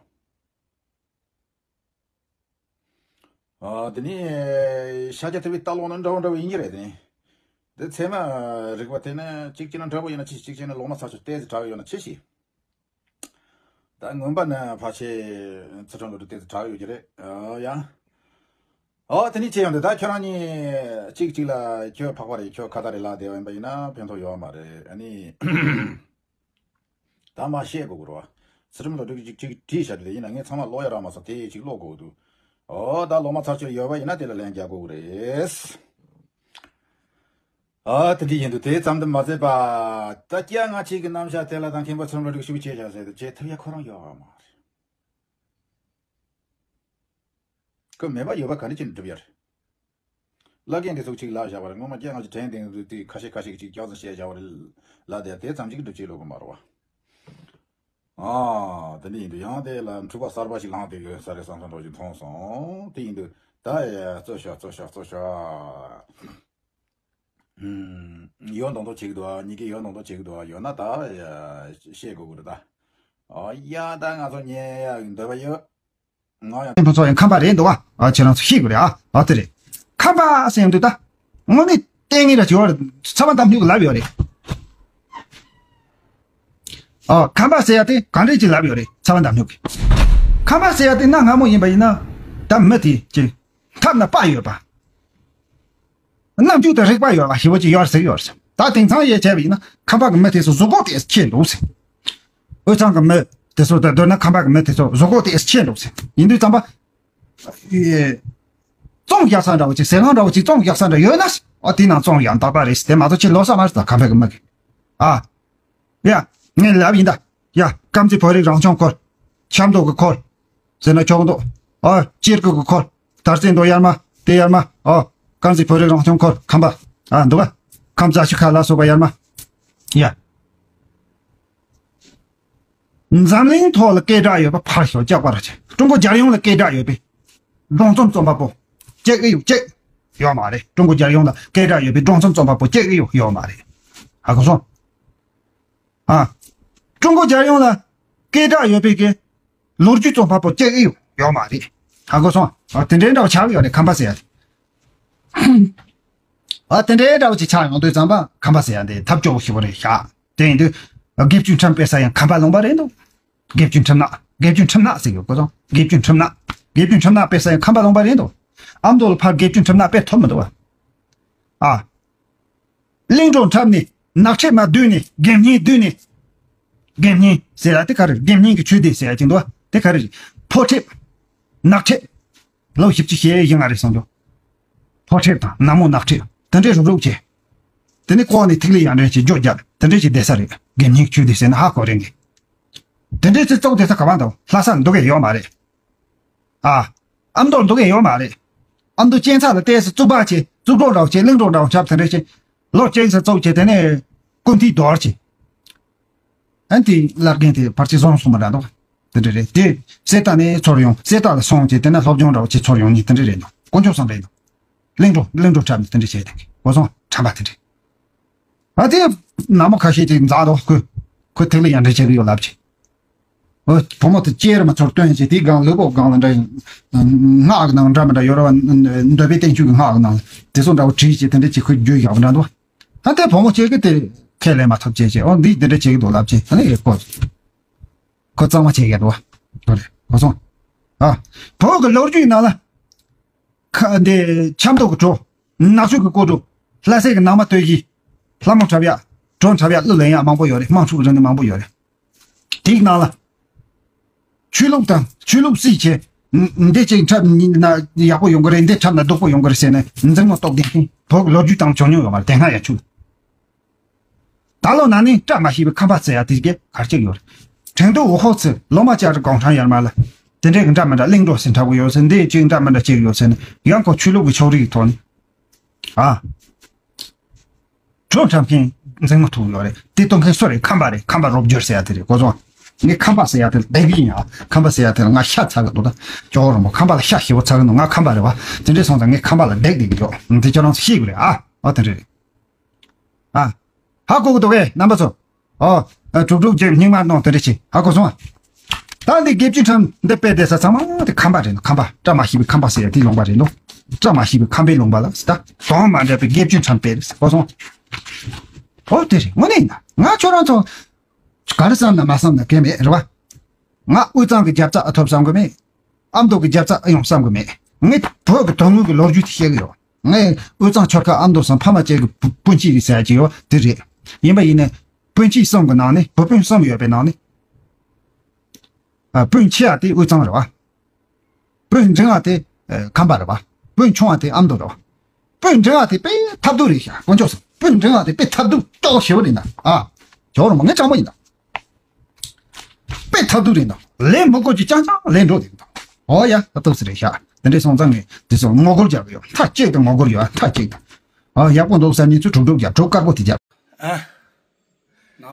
ཨ་དེ་ནས་ཤཱཀྱ་ཐུབ་པའི་ལྟ་ལོག་ནི་འདྲ་བོ་འདྲ་བོ་ཡིན་གྱི་རེད། དེ་ནས་དེ་ཚད་མ་རིག་པ་དེ་ནི་གཅིག་བྱས་ན་འདྲ་བོ་ཡིན་ན། གཅིག་གཅིག་བྱས་ན་སློབ་མ་ཚར་གཅོད་ཏོག་ཙམ་དྲག་ཡོད་ན་ཆེ་ཞིག་ད་སྔོན་པ་ནས་ཕལ་ཆེར་ཚུལ་ཁྲིམས་བློ་གྲོས་ཏོག་ཙམ་དྲག་ཡོད་ཀྱི་རེད། ཨོ་ཡ། ཨོ་དེ་ནས་ཆེ་ཡོང་དུས་ད་ཁྱོད་རང་གཉིས་གཅིག་གཅིག་ལ་ཁྱོད་ཕག་པ་རེད། ཁྱོད་ཁ་བརྡ་རེད་ལབ་བསྡད་པ་ཡིན་པ་ཡིན་ན་ཕན་ཐོགས་ཡོད་མ་རེད། ཨ་ནི་ད་མར་བཤད་དགོས་ཀྱི་རེད་པ། ཚུལ་ཁྲིམས་བློ་གྲོས་ཀྱིས་གཅིག་གཅིག་བྲིས་བཞག་དུས་དེ་ཡིན་ན་ངས་ཚང་མ་ཀློག་ཡ་རག་མ་སོང་། དེ་གཅིག་ཀློག་དགོས་འདུག་ཨོ་ད་སློབ་མ་ཚར་གཅོད་ཡོད་པ་ཡིན་ན་དེ་ལ་ལན་རྒྱག་དགོས་ཀྱི་རེད། ཨ་དེ་འདྲ་ཡིན་འདུག་དེ་ཙམ་དུ་མ་ཟད་པ། ད་སྐྱ་ང་ཆེ་གི་རྣམ་གཞག་དེ་ལ་དང་མཁན་པོ་ཚུར་མ་འགྲིག་ཤུགས་ཆེ་བྱ་ཟེར་དུ་བྱེད་ཐུབ་ཡ་ཁོ་རང་ཡོད་མ་རེད། ཁོ་མེད་པ་ཡོད་པ་ག་རེ་བྱས་ནས་སྒྲུབ་ཡ་རེད། བླ་རྒན་དེ་ཚོ་གཅིག་ལབ་བཞག་པ་རེད། སྔོན་མ་སྐྱ་ང་ཆེ་དྲན་དེང་དུ་དེ་ཁ་ཤས་ཁ་ཤས་ཀྱིས་གཅིག་སྐྱག་རྫུན་བཤད་བཞག་པ་རེད། ལ་དེ་དེ་ཙམ་གཅིག་གི་སྒྲུབ་བྱེད་ལོག་གི་མ་རེད་བ། ཨ། དེ་འདྲ་ཡིན་དུས་ཡང་དེ་ལ་འཁྲུག་པ་གསར་པ་ཞིག་ལངས་བསྡད་ཡོད་ས་རེད་བསམ་བསམ་འདྲ་ཞིག་མཐོང་སོང་། དེ་ཡིན་དུས་ད་ཡ་རྩོད་ཤག་རྩོད་ཤག་རྩོད་ཤག་ཨུམ། ཡོད་མདོག་མདོག་བྱེད་ཀྱི་འདུག་ཨ། གཉིས་ཀས་ཡོད་མདོག་མདོག་བྱེད་ཀྱི་འདུག་ཨ། ཡོད་ན་ད་ཡ་བཤད་དགོས་ཀྱི་རེད་ད། ཨ་ཡ་ད་ང་ཚོ་ཉལ་ཡ་འདོད་པ་ཡོད། ང་ཡང་ཕུན་ཚོགས་ཡང་ཁམས་པ་རེད་འདུག་ཨ། ཨ་ཁྱེད་རང་ཚོ་ཤེས་དགོས་རེད་ཨ། ཨ་དེ་རེད། ཁམས་པ་ཟེར་ཡོང་དུས་ད། དངོས་གནས་ལྟས་ངན་ར་བྱེད་བར་ཚ་བ་འདམ་སྨྱུག་ལབ་ཡོད་རེད། ཨ་ཁམས་པ་ཟེར་ཡ་དེ་ག་འདྲས་ཅིག་ལབ་ཡོད་རེད། ཚ་བ་འདམ་སྨྱུག་གིས། ཁམས་པ་ཟེར་ཡ་དེ་གནའ་སྔ་མོ་ཡིན་པ་ཡིན་ན། ད་མི་དེ་ཅིག་ཐབས་ན་དཔའ་ཡོད་པ། རྣམ་འགྱུར་དང་རིག་པ་ཡོད་པ་ཞེ་པོ་ཅིག་ཡོད་ཟེར་ཡོད་རེད། ད་དེང་སང་ཡས་བྱས་པ་ཡིན་ན་ཁམས་པ་གི་མི་དེ་ཚོ་གཟུགས་པོ་དེ་ཆེ་འདུག་ཟེར། དབུས་གཙང་གི་མི་དེ་ཚོ་དང་བསྡུར་ན་ཁམས་པ་གི་མི་དེ་ཚོ་གཟུགས་པོ་དེ་ཆེ་འདུག་ཟེར། ཡིན་དུས་ཙམ་པ། ཨེ། བཙོང་རྒྱག་ས་འདྲ་བོ་ཅིག་ཟས་ཁང་འདྲ་བོ་ཅིག་བཙོང་རྒྱག་ས་འདྲ་ཡོད་ན། ཨ་དེ་ནང་བཙོང་ཡང་དག་པ་རེད་ཟེར། དེ་མ་གཏོགས་ཁྱེད་ལོ་གསར་མ་རེད་ད་ཁམས་པ་གི་མི་གི། ཨ། ཡ། ངས་ལབ་ཡིན་ད། ཡ། དཀར་མཛེས་བོད་རིགས་རང་སྐྱོང་ཁུལ། ཆབ་མདོ་གི་ཁུལ། ཟེར་ན་ཆོག་འདུག་ཨ། སྤྱིར་སྐུ་གི་ཁུལ། དར་རྩེ་མདོ་ཡར་མ། དེ་ཡར་མ། ཨ། དཀར་མཛེས་བོད་རིགས་རང་སྐྱོང་ཁུལ་ཁམས་པ། ཨ་འདུག་ག་ཁམས་རྩ་ཆུ་ཁ་ལ་སོགས་པ་ཡར་མ། ཡ། འཛམ་གླིང་ཐོག་ལ་སྐད་གྲགས་ཡོད་པ་ཕར་ཞོག་ལྕགས་པར་བྱས། ཀྲུང་གོ་རྒྱལ་ཡོངས་ལ་སྐད་གྲགས་ཡོད་པའི་སྒྲུང་རྩོམ་རྩོམ་པ་པོ་གཅིག་ཨེ་ཡོད་གཅིག་ཡོད་མ་རེད། ཀྲུང་གོ་རྒྱལ་ཡོངས་ལ་སྐད་གྲགས་ཡོད་པའི་སྒྲུང་རྩོམ་རྩོམ་པ་པོ་གཅིག་ཨེ་ཡོད་ཡོད་མ་རེད། ཧ་གོ་སོང་། ཨ། ཀྲུང་གོ་རྒྱལ་ཡོངས་ལ་སྐད་གྲགས་ཡོད་པའི་གི་ལོ་རྒྱུས་རྩོམ་པ་པོ་གཅིག་ཨེ་ཡོད་ཡོད་མ་རེད། ཧ་གོ་སོང་། ཨ་དེ་འདྲའི་འདྲ་བ་ཆགས་ཡོད་རེད་ཁམས་པ་ཟེར་ཡ་དེ། ཨ་དེ་འདྲའི་འདྲ་བ་ཅིག་ཆགས་ཡོང་དུས་ཙམ་པ་ཁམས་པ་ཟེར་ཡ་འདི་ཐབས་སྐྱོ་བོ་ཞིག་པོ་རེད་ཤག་དེ་ཡིན་དུས། དགེ་བཅུའི་ཁྲིམས་སྤེལ་ས་ཡང་ཁམས་པ་ལུང་པ་རེད་འདུག་དགེ་བཅུའི་ཁྲིམས་ནག་དགེ་བཅུའི་ཁྲིམས་ནག་ཟེར་ཡོད་གོ་སོང་། དགེ་བཅུའི་ཁྲིམས་ནག་དགེ་བཅུའི་ཁྲིམས་ནག་སྤེལ་ས་ཡང་ཁམས་པ་ལུང་པ་རེད་འདུག་ཨ་མདོ་ལ་ཕར་དགེ་བཅུའི་ཁྲིམས་ནག་སྤེལ་ཐུབ་མི་འདུག་ཨ། གླིང་གྲོ་འཁྲབ་ནས་ནག་ཁྲེལ་མ་བསྡུས་ནས་དགེ་བསྙེན་བསྡུས་ནས། དགེ་བསྙེན་ཟེར་ཡ་དེ་ག་རེ་རེད། དགེ་བསྙེན་གྱི་ཆོས་སྡེ་ཟེར་ཡ་ཅིག་འདུག་ཨ། དེ་ག་རེ་རེད། ཕོ་ཁྲེལ། ནག་ཁྲེལ། ལོ་བཞི་བཅུ་ཞེ་ཡི་ང་རེ་སོང་ཀྱང་། ཕོ་ཁྲེལ་དང་ནག་མོ་ནག་ཁྲེལ་དེ་འདྲའི་རུབ་རུབ་བྱས། དེ་ནི་ལྐོག་ནས་ཐིག་ལེ་ཡར་འདྲེན་བྱས་བརྗོད་རྒྱག་དེ་འདྲའི་ཞིག་བསྡད་ས་རེད། དགེ་བསྙེན་ཆོས་སྡེ་ཟེར་ན་ཧ་གོ་རེད་ངས། དེ་འདྲའི་ཚེ་བཙུགས་བསྡད་ས་ག་བ་འདུག་ལྷ་སར་འདུག་གི་ཡོད་མ་རེད། ཨ། ཨ་མདོར་འདུག་གི་ཡོད་མ་རེད། ཨ་མདོ་གཅན་ཚ་ལ་བལྟས་སུ་བཙུགས་པ་བྱས་བཙུགས་གྲོགས་འདྲ་བོ་བྱས་གླིང་གྲོགས་འདྲ་བོ་ཆགས་དེ་འདྲ་བྱས། ལོ་གཅིག་ཙམ་བཙུགས་བྱས་དེ་ནས་སྐུ་མཐིལ་རྡོལ་བྱས། ཨ་ནི་དེ་བླ་རྒན་དེ་བར་ཆད་བཟང་སོང་བ་འདྲ་འདུག་དེ་འདྲ་རེད་དེ། གསེར་རྟ་ནས་ཚུར་ཡོང་གསེར་རྟ་ལ་སོང་བྱས་དེ་ནས་སློབ་སྦྱོང་འདྲ་བོ་བྱས་ཚུར་ཡོང་ནས་དེ་འདྲ་རེད་འདུག་དཀོན་མཆོག་གསུམ་རེད་འདུག་གླིང་གྲོགས་གླིང་གྲོགས་འཁྲབ་ནས་དེ་འདྲ་བྱས་དེ་གོ་སོང་ཁྲམ་པ་དེ་འདྲ། ཨ་དེ་ནག་མོ་ཁ་ཤས་ཅིག་འཛག་འདུག་ཁོས་ཁོས་ཐིག་ལེ་ཡར་འདྲེན་བྱེད་ཀྱི་ཡོད་ལབ་ཅིག་ཨོ། བུ་མོ་དེ་ལྕེ་རི་མ་ཚུར་བཏོན་བྱས་དེའི་སྒང་ལུས་པོ་སྒང་ལ་འདྲ་ཡིན། སྔགས་ཀྱི་ནང་འདྲ་མི་འདྲ་ཡོད་ར་བ། འདོད་པའི་བསྟན་བཅོས་ཀྱི་སྔགས་ཀྱི་ནང་ལ་དེ་ཚོ་འདྲ་བོ་བྲིས་བྱས་དེ་འདྲ་ཅིག་ཁོས་བརྗོད་བཞག་པ་འདྲ་འདུག་ཨ་དེ་བུ་མོ་ཁྱེད་ཀྱིས་དེ་ཁས་ལེན་མ་ཐུབ་བྱས་བྱས་ཨོ་འདིས་དེ་འདྲ་བྱེད་ཀྱི་འདུག་ལབ་བྱས་ཨ་ནི་ཡེ་ཁོ་ཁོ་གཙང་མ་བྱེད་ཀྱི་འདུག་ཁོ་རེད་ཁོ་སོང་། ཨ། བོད་ཀྱི་ལོ་རྒྱུས་ནང་ལ། ཁ་འདི་ཆབ་མདོ་གི་གྲོ། ནག་ཆུ་གི་ཀོ་གྲོ། ལྷ་སའི་གི་ནང་མ་སྟོད་གཞི། ལྷ་མོ་འཁྲབ་ཡག་གྲོ་འཁྲབ་ཡག་གླུ་ལེན་ཡག་མང་པོ་ཡོད་རེད། དམངས་ཁྲོད་ཀྱི་རིག་གནས་མང་པོ་ཡོད་རེད། དེའི་ནང་ལ། ཆོས་ལུགས་དང་ཆོས་ལུགས་སྲིད་བྱས། འདི་གཅིག་འཁྲབ་ན་ཡག་པོ་ཡོང་གི་རེད། འདི་འཁྲབ་ན་སྡུག་པོ་ཡོང་གི་རེད་ཟེར་ནས་འཛིང་མོ་གཏོགས་བསྡད་མཁན་བོད་ཀྱི་ལོ་རྒྱུས་དང་བྱུང་མྱོང་ཡོད་མ་རེད་དེ་སྔ་ཡང་ཆུ། ད་ལོ་ན་ནིང་བཀྲ་མ་ཤིས་པའི་ཁམས་པ་ཟེར་ཡ་དེ་གས་གར་ཅིག་ཡོད་རེད། ཁྲེང་ཏུའུ་ཝུ་ཧོ་ཚེ་ལོ་མ་བཅར་གོང་ཁྲང་ཡར་མ་ལ། དེ་འདྲའི་གི་འདྲ་མི་འདྲ་གླིང་གྲོ་ཟེར་འཁྲབ་གི་ཡོད་ཟེར། འདི་གཅིག་འདྲ་མི་འདྲ་གཅིག་ཡོད་ཟེར་ནས་ཡང་ཁོ་ཆོས་ལུགས་ཀྱི་ཕྱོགས་རིས་ཀྱི་ཐོག་ནས། ཨ། གྲོ་འཁྲབ་མཁན་འཛིང་མོ་ཐུག་ཡོད་རེད། དེ་གཏོང་མཁན་སུ་རེད། ཁམས་པ་རེད། ཁམས་པ་རོབ་སྦྱོར་ཟེར་ཡ་དེ་རེད་གོ་སོང་། ངས་ཁམས་པ་ཟེར་ཡ་དེ་ལ་བསྡད་གི་ཡིན་ཨ། ཁམས་པ་ཟེར་ཡ་དེ་ལ་ང་ཤ་ཚ་གི་འདུག་ད་ཇོ་བོ་རིན་པོ་ཁམས་པ་ལ་ཤ་ཞེ་པོ་ཚ་གི་འདུག་ང་ཁམས་པ་རེད་བ། དེ་འདྲས་སོང་ཙང་ངས་ཁམས་པ་ལ་བསྡད་བསྡད་གི་ཡོད། འདི་ཁྱོད་རང་ཚོ་ཤེས་དགོས་རེད་ཨ། ཨ་དེ་འདྲས་རེད། ཨ། ཧ་གོ་གི་འདུག་གས་རྣམ་པ་ཚོ། ཨོ། ཨ། གྲུབ་གྲུབ་ཀྱི་སྙིང་མ་གནོང་དེ་འདྲ་བྱེད་ཧ་གོ་སོང་ཨ། ད་འདི་དགེ་བཅུའི་ཁྲམ་འདི་དཔེ་བསྡད་ས་ཚང་མ་དེ་ཁམས་པ་རེད་འདུག་ཁམས་པ་བཀྲ་མ་ཤིས་པའི་ཁམས་པ་ཟེར་ཡ་དེའི་ལུང་པ་རེད་འདུག་བཀྲ་མ་ཤིས་པའི་ཁམས་པའི་ལུང་པ་ལ་ད་དོན་མ་འདྲ་བའི་དགེ་བཅུའི་ཁྲམ་དཔེ་རེད་ཧ་གོ་སོང་། ཨོ་དེ་རེད་དངོས་གནས་ཡིན་ན་ང་ཁྱོད་རང་ཚོ་ག་རེ་བསམ་ན་མ་བསམ་ན་གལ་མེད་རེད་བ། ང་དབུས་གཙང་གི་རྒྱབ་རྩ་ཨ་ཐོབ་བསམ་གི་མེད། ཨ་མདོ་གི་རྒྱབ་རྩ་ཨ་ཡོང་བསམ་གི་མེད། ངས་བོད་ཀྱི་དོན་དངོས་ཀྱི་ལོ་རྒྱུས་དེ་བཤད་གི་ཡོད། ངས་དབུས་གཙང་ཆོལ་ཁ་ཨ་མདོ་གསུམ་ཕ་མ་གཅིག་གི་སྤུན་མཆེད་རེད་ཟེར་ཡ་ཅིག་ཡོད་དེ་རེད། ཡིན་པ་ཡིན་ནའི་སྤུན་མཆེད་གསུམ་གི་ནང་ནས་བུ་སྤུན་གསུམ་ཡོད་པའི་ནང་ནས། ཨ། སྤུན་ཆེ་བ་དེ་དབུས་གཙང་རེད་བ། སྤུན་འབྲིང་བ་དེ་ཨ་ཁམས་པ་རེད་བ། སྤུན་ཆུང་བ་དེ་ཨ་མདོ་རེད་བ། སྤུན་འདྲེན་པ་དེ་དཔེ་ཐབས་སྡུག་རེད་ཤག་དཀོན་མཆོག་གསུམ། སྤུན་འདྲེན་པ་དེ་དཔེ་ཐབས་སྡུག་ཅོག་ཞེ་པོ་རེད་ན། ཨ། ཇོ་རུ་མ་ངས་སྤྱང་པོ་ཡིན་ན། དཔེ་ཐབས་སྡུག་རེད་ན། ལས་མི་དགོས་ཀྱི་རྐྱང་རྐྱང་ལས་འགྲོ་དེ་ད། ཨོ་ཡ་ཨ་ཏོག་ཙི་རེད་ཤག་དེ་འདྲས་སོང་ཙང་ངས་དེ་ཚོ་ངོ་རྒོལ་རྒྱག་གི་ཡོད། མཐའ་གཅིག་ཏུ་ངོ་རྒོལ་ཡོད། མཐའ་གཅིག་ཏུ། ཨ་ཡག་པོ་འདུག་ཟེར་མཁན་ཚོས་དྲུག་དྲུག་རྒྱབ། དྲུག་དཀར་པོ་དེ་རྒྱབ། ཨ།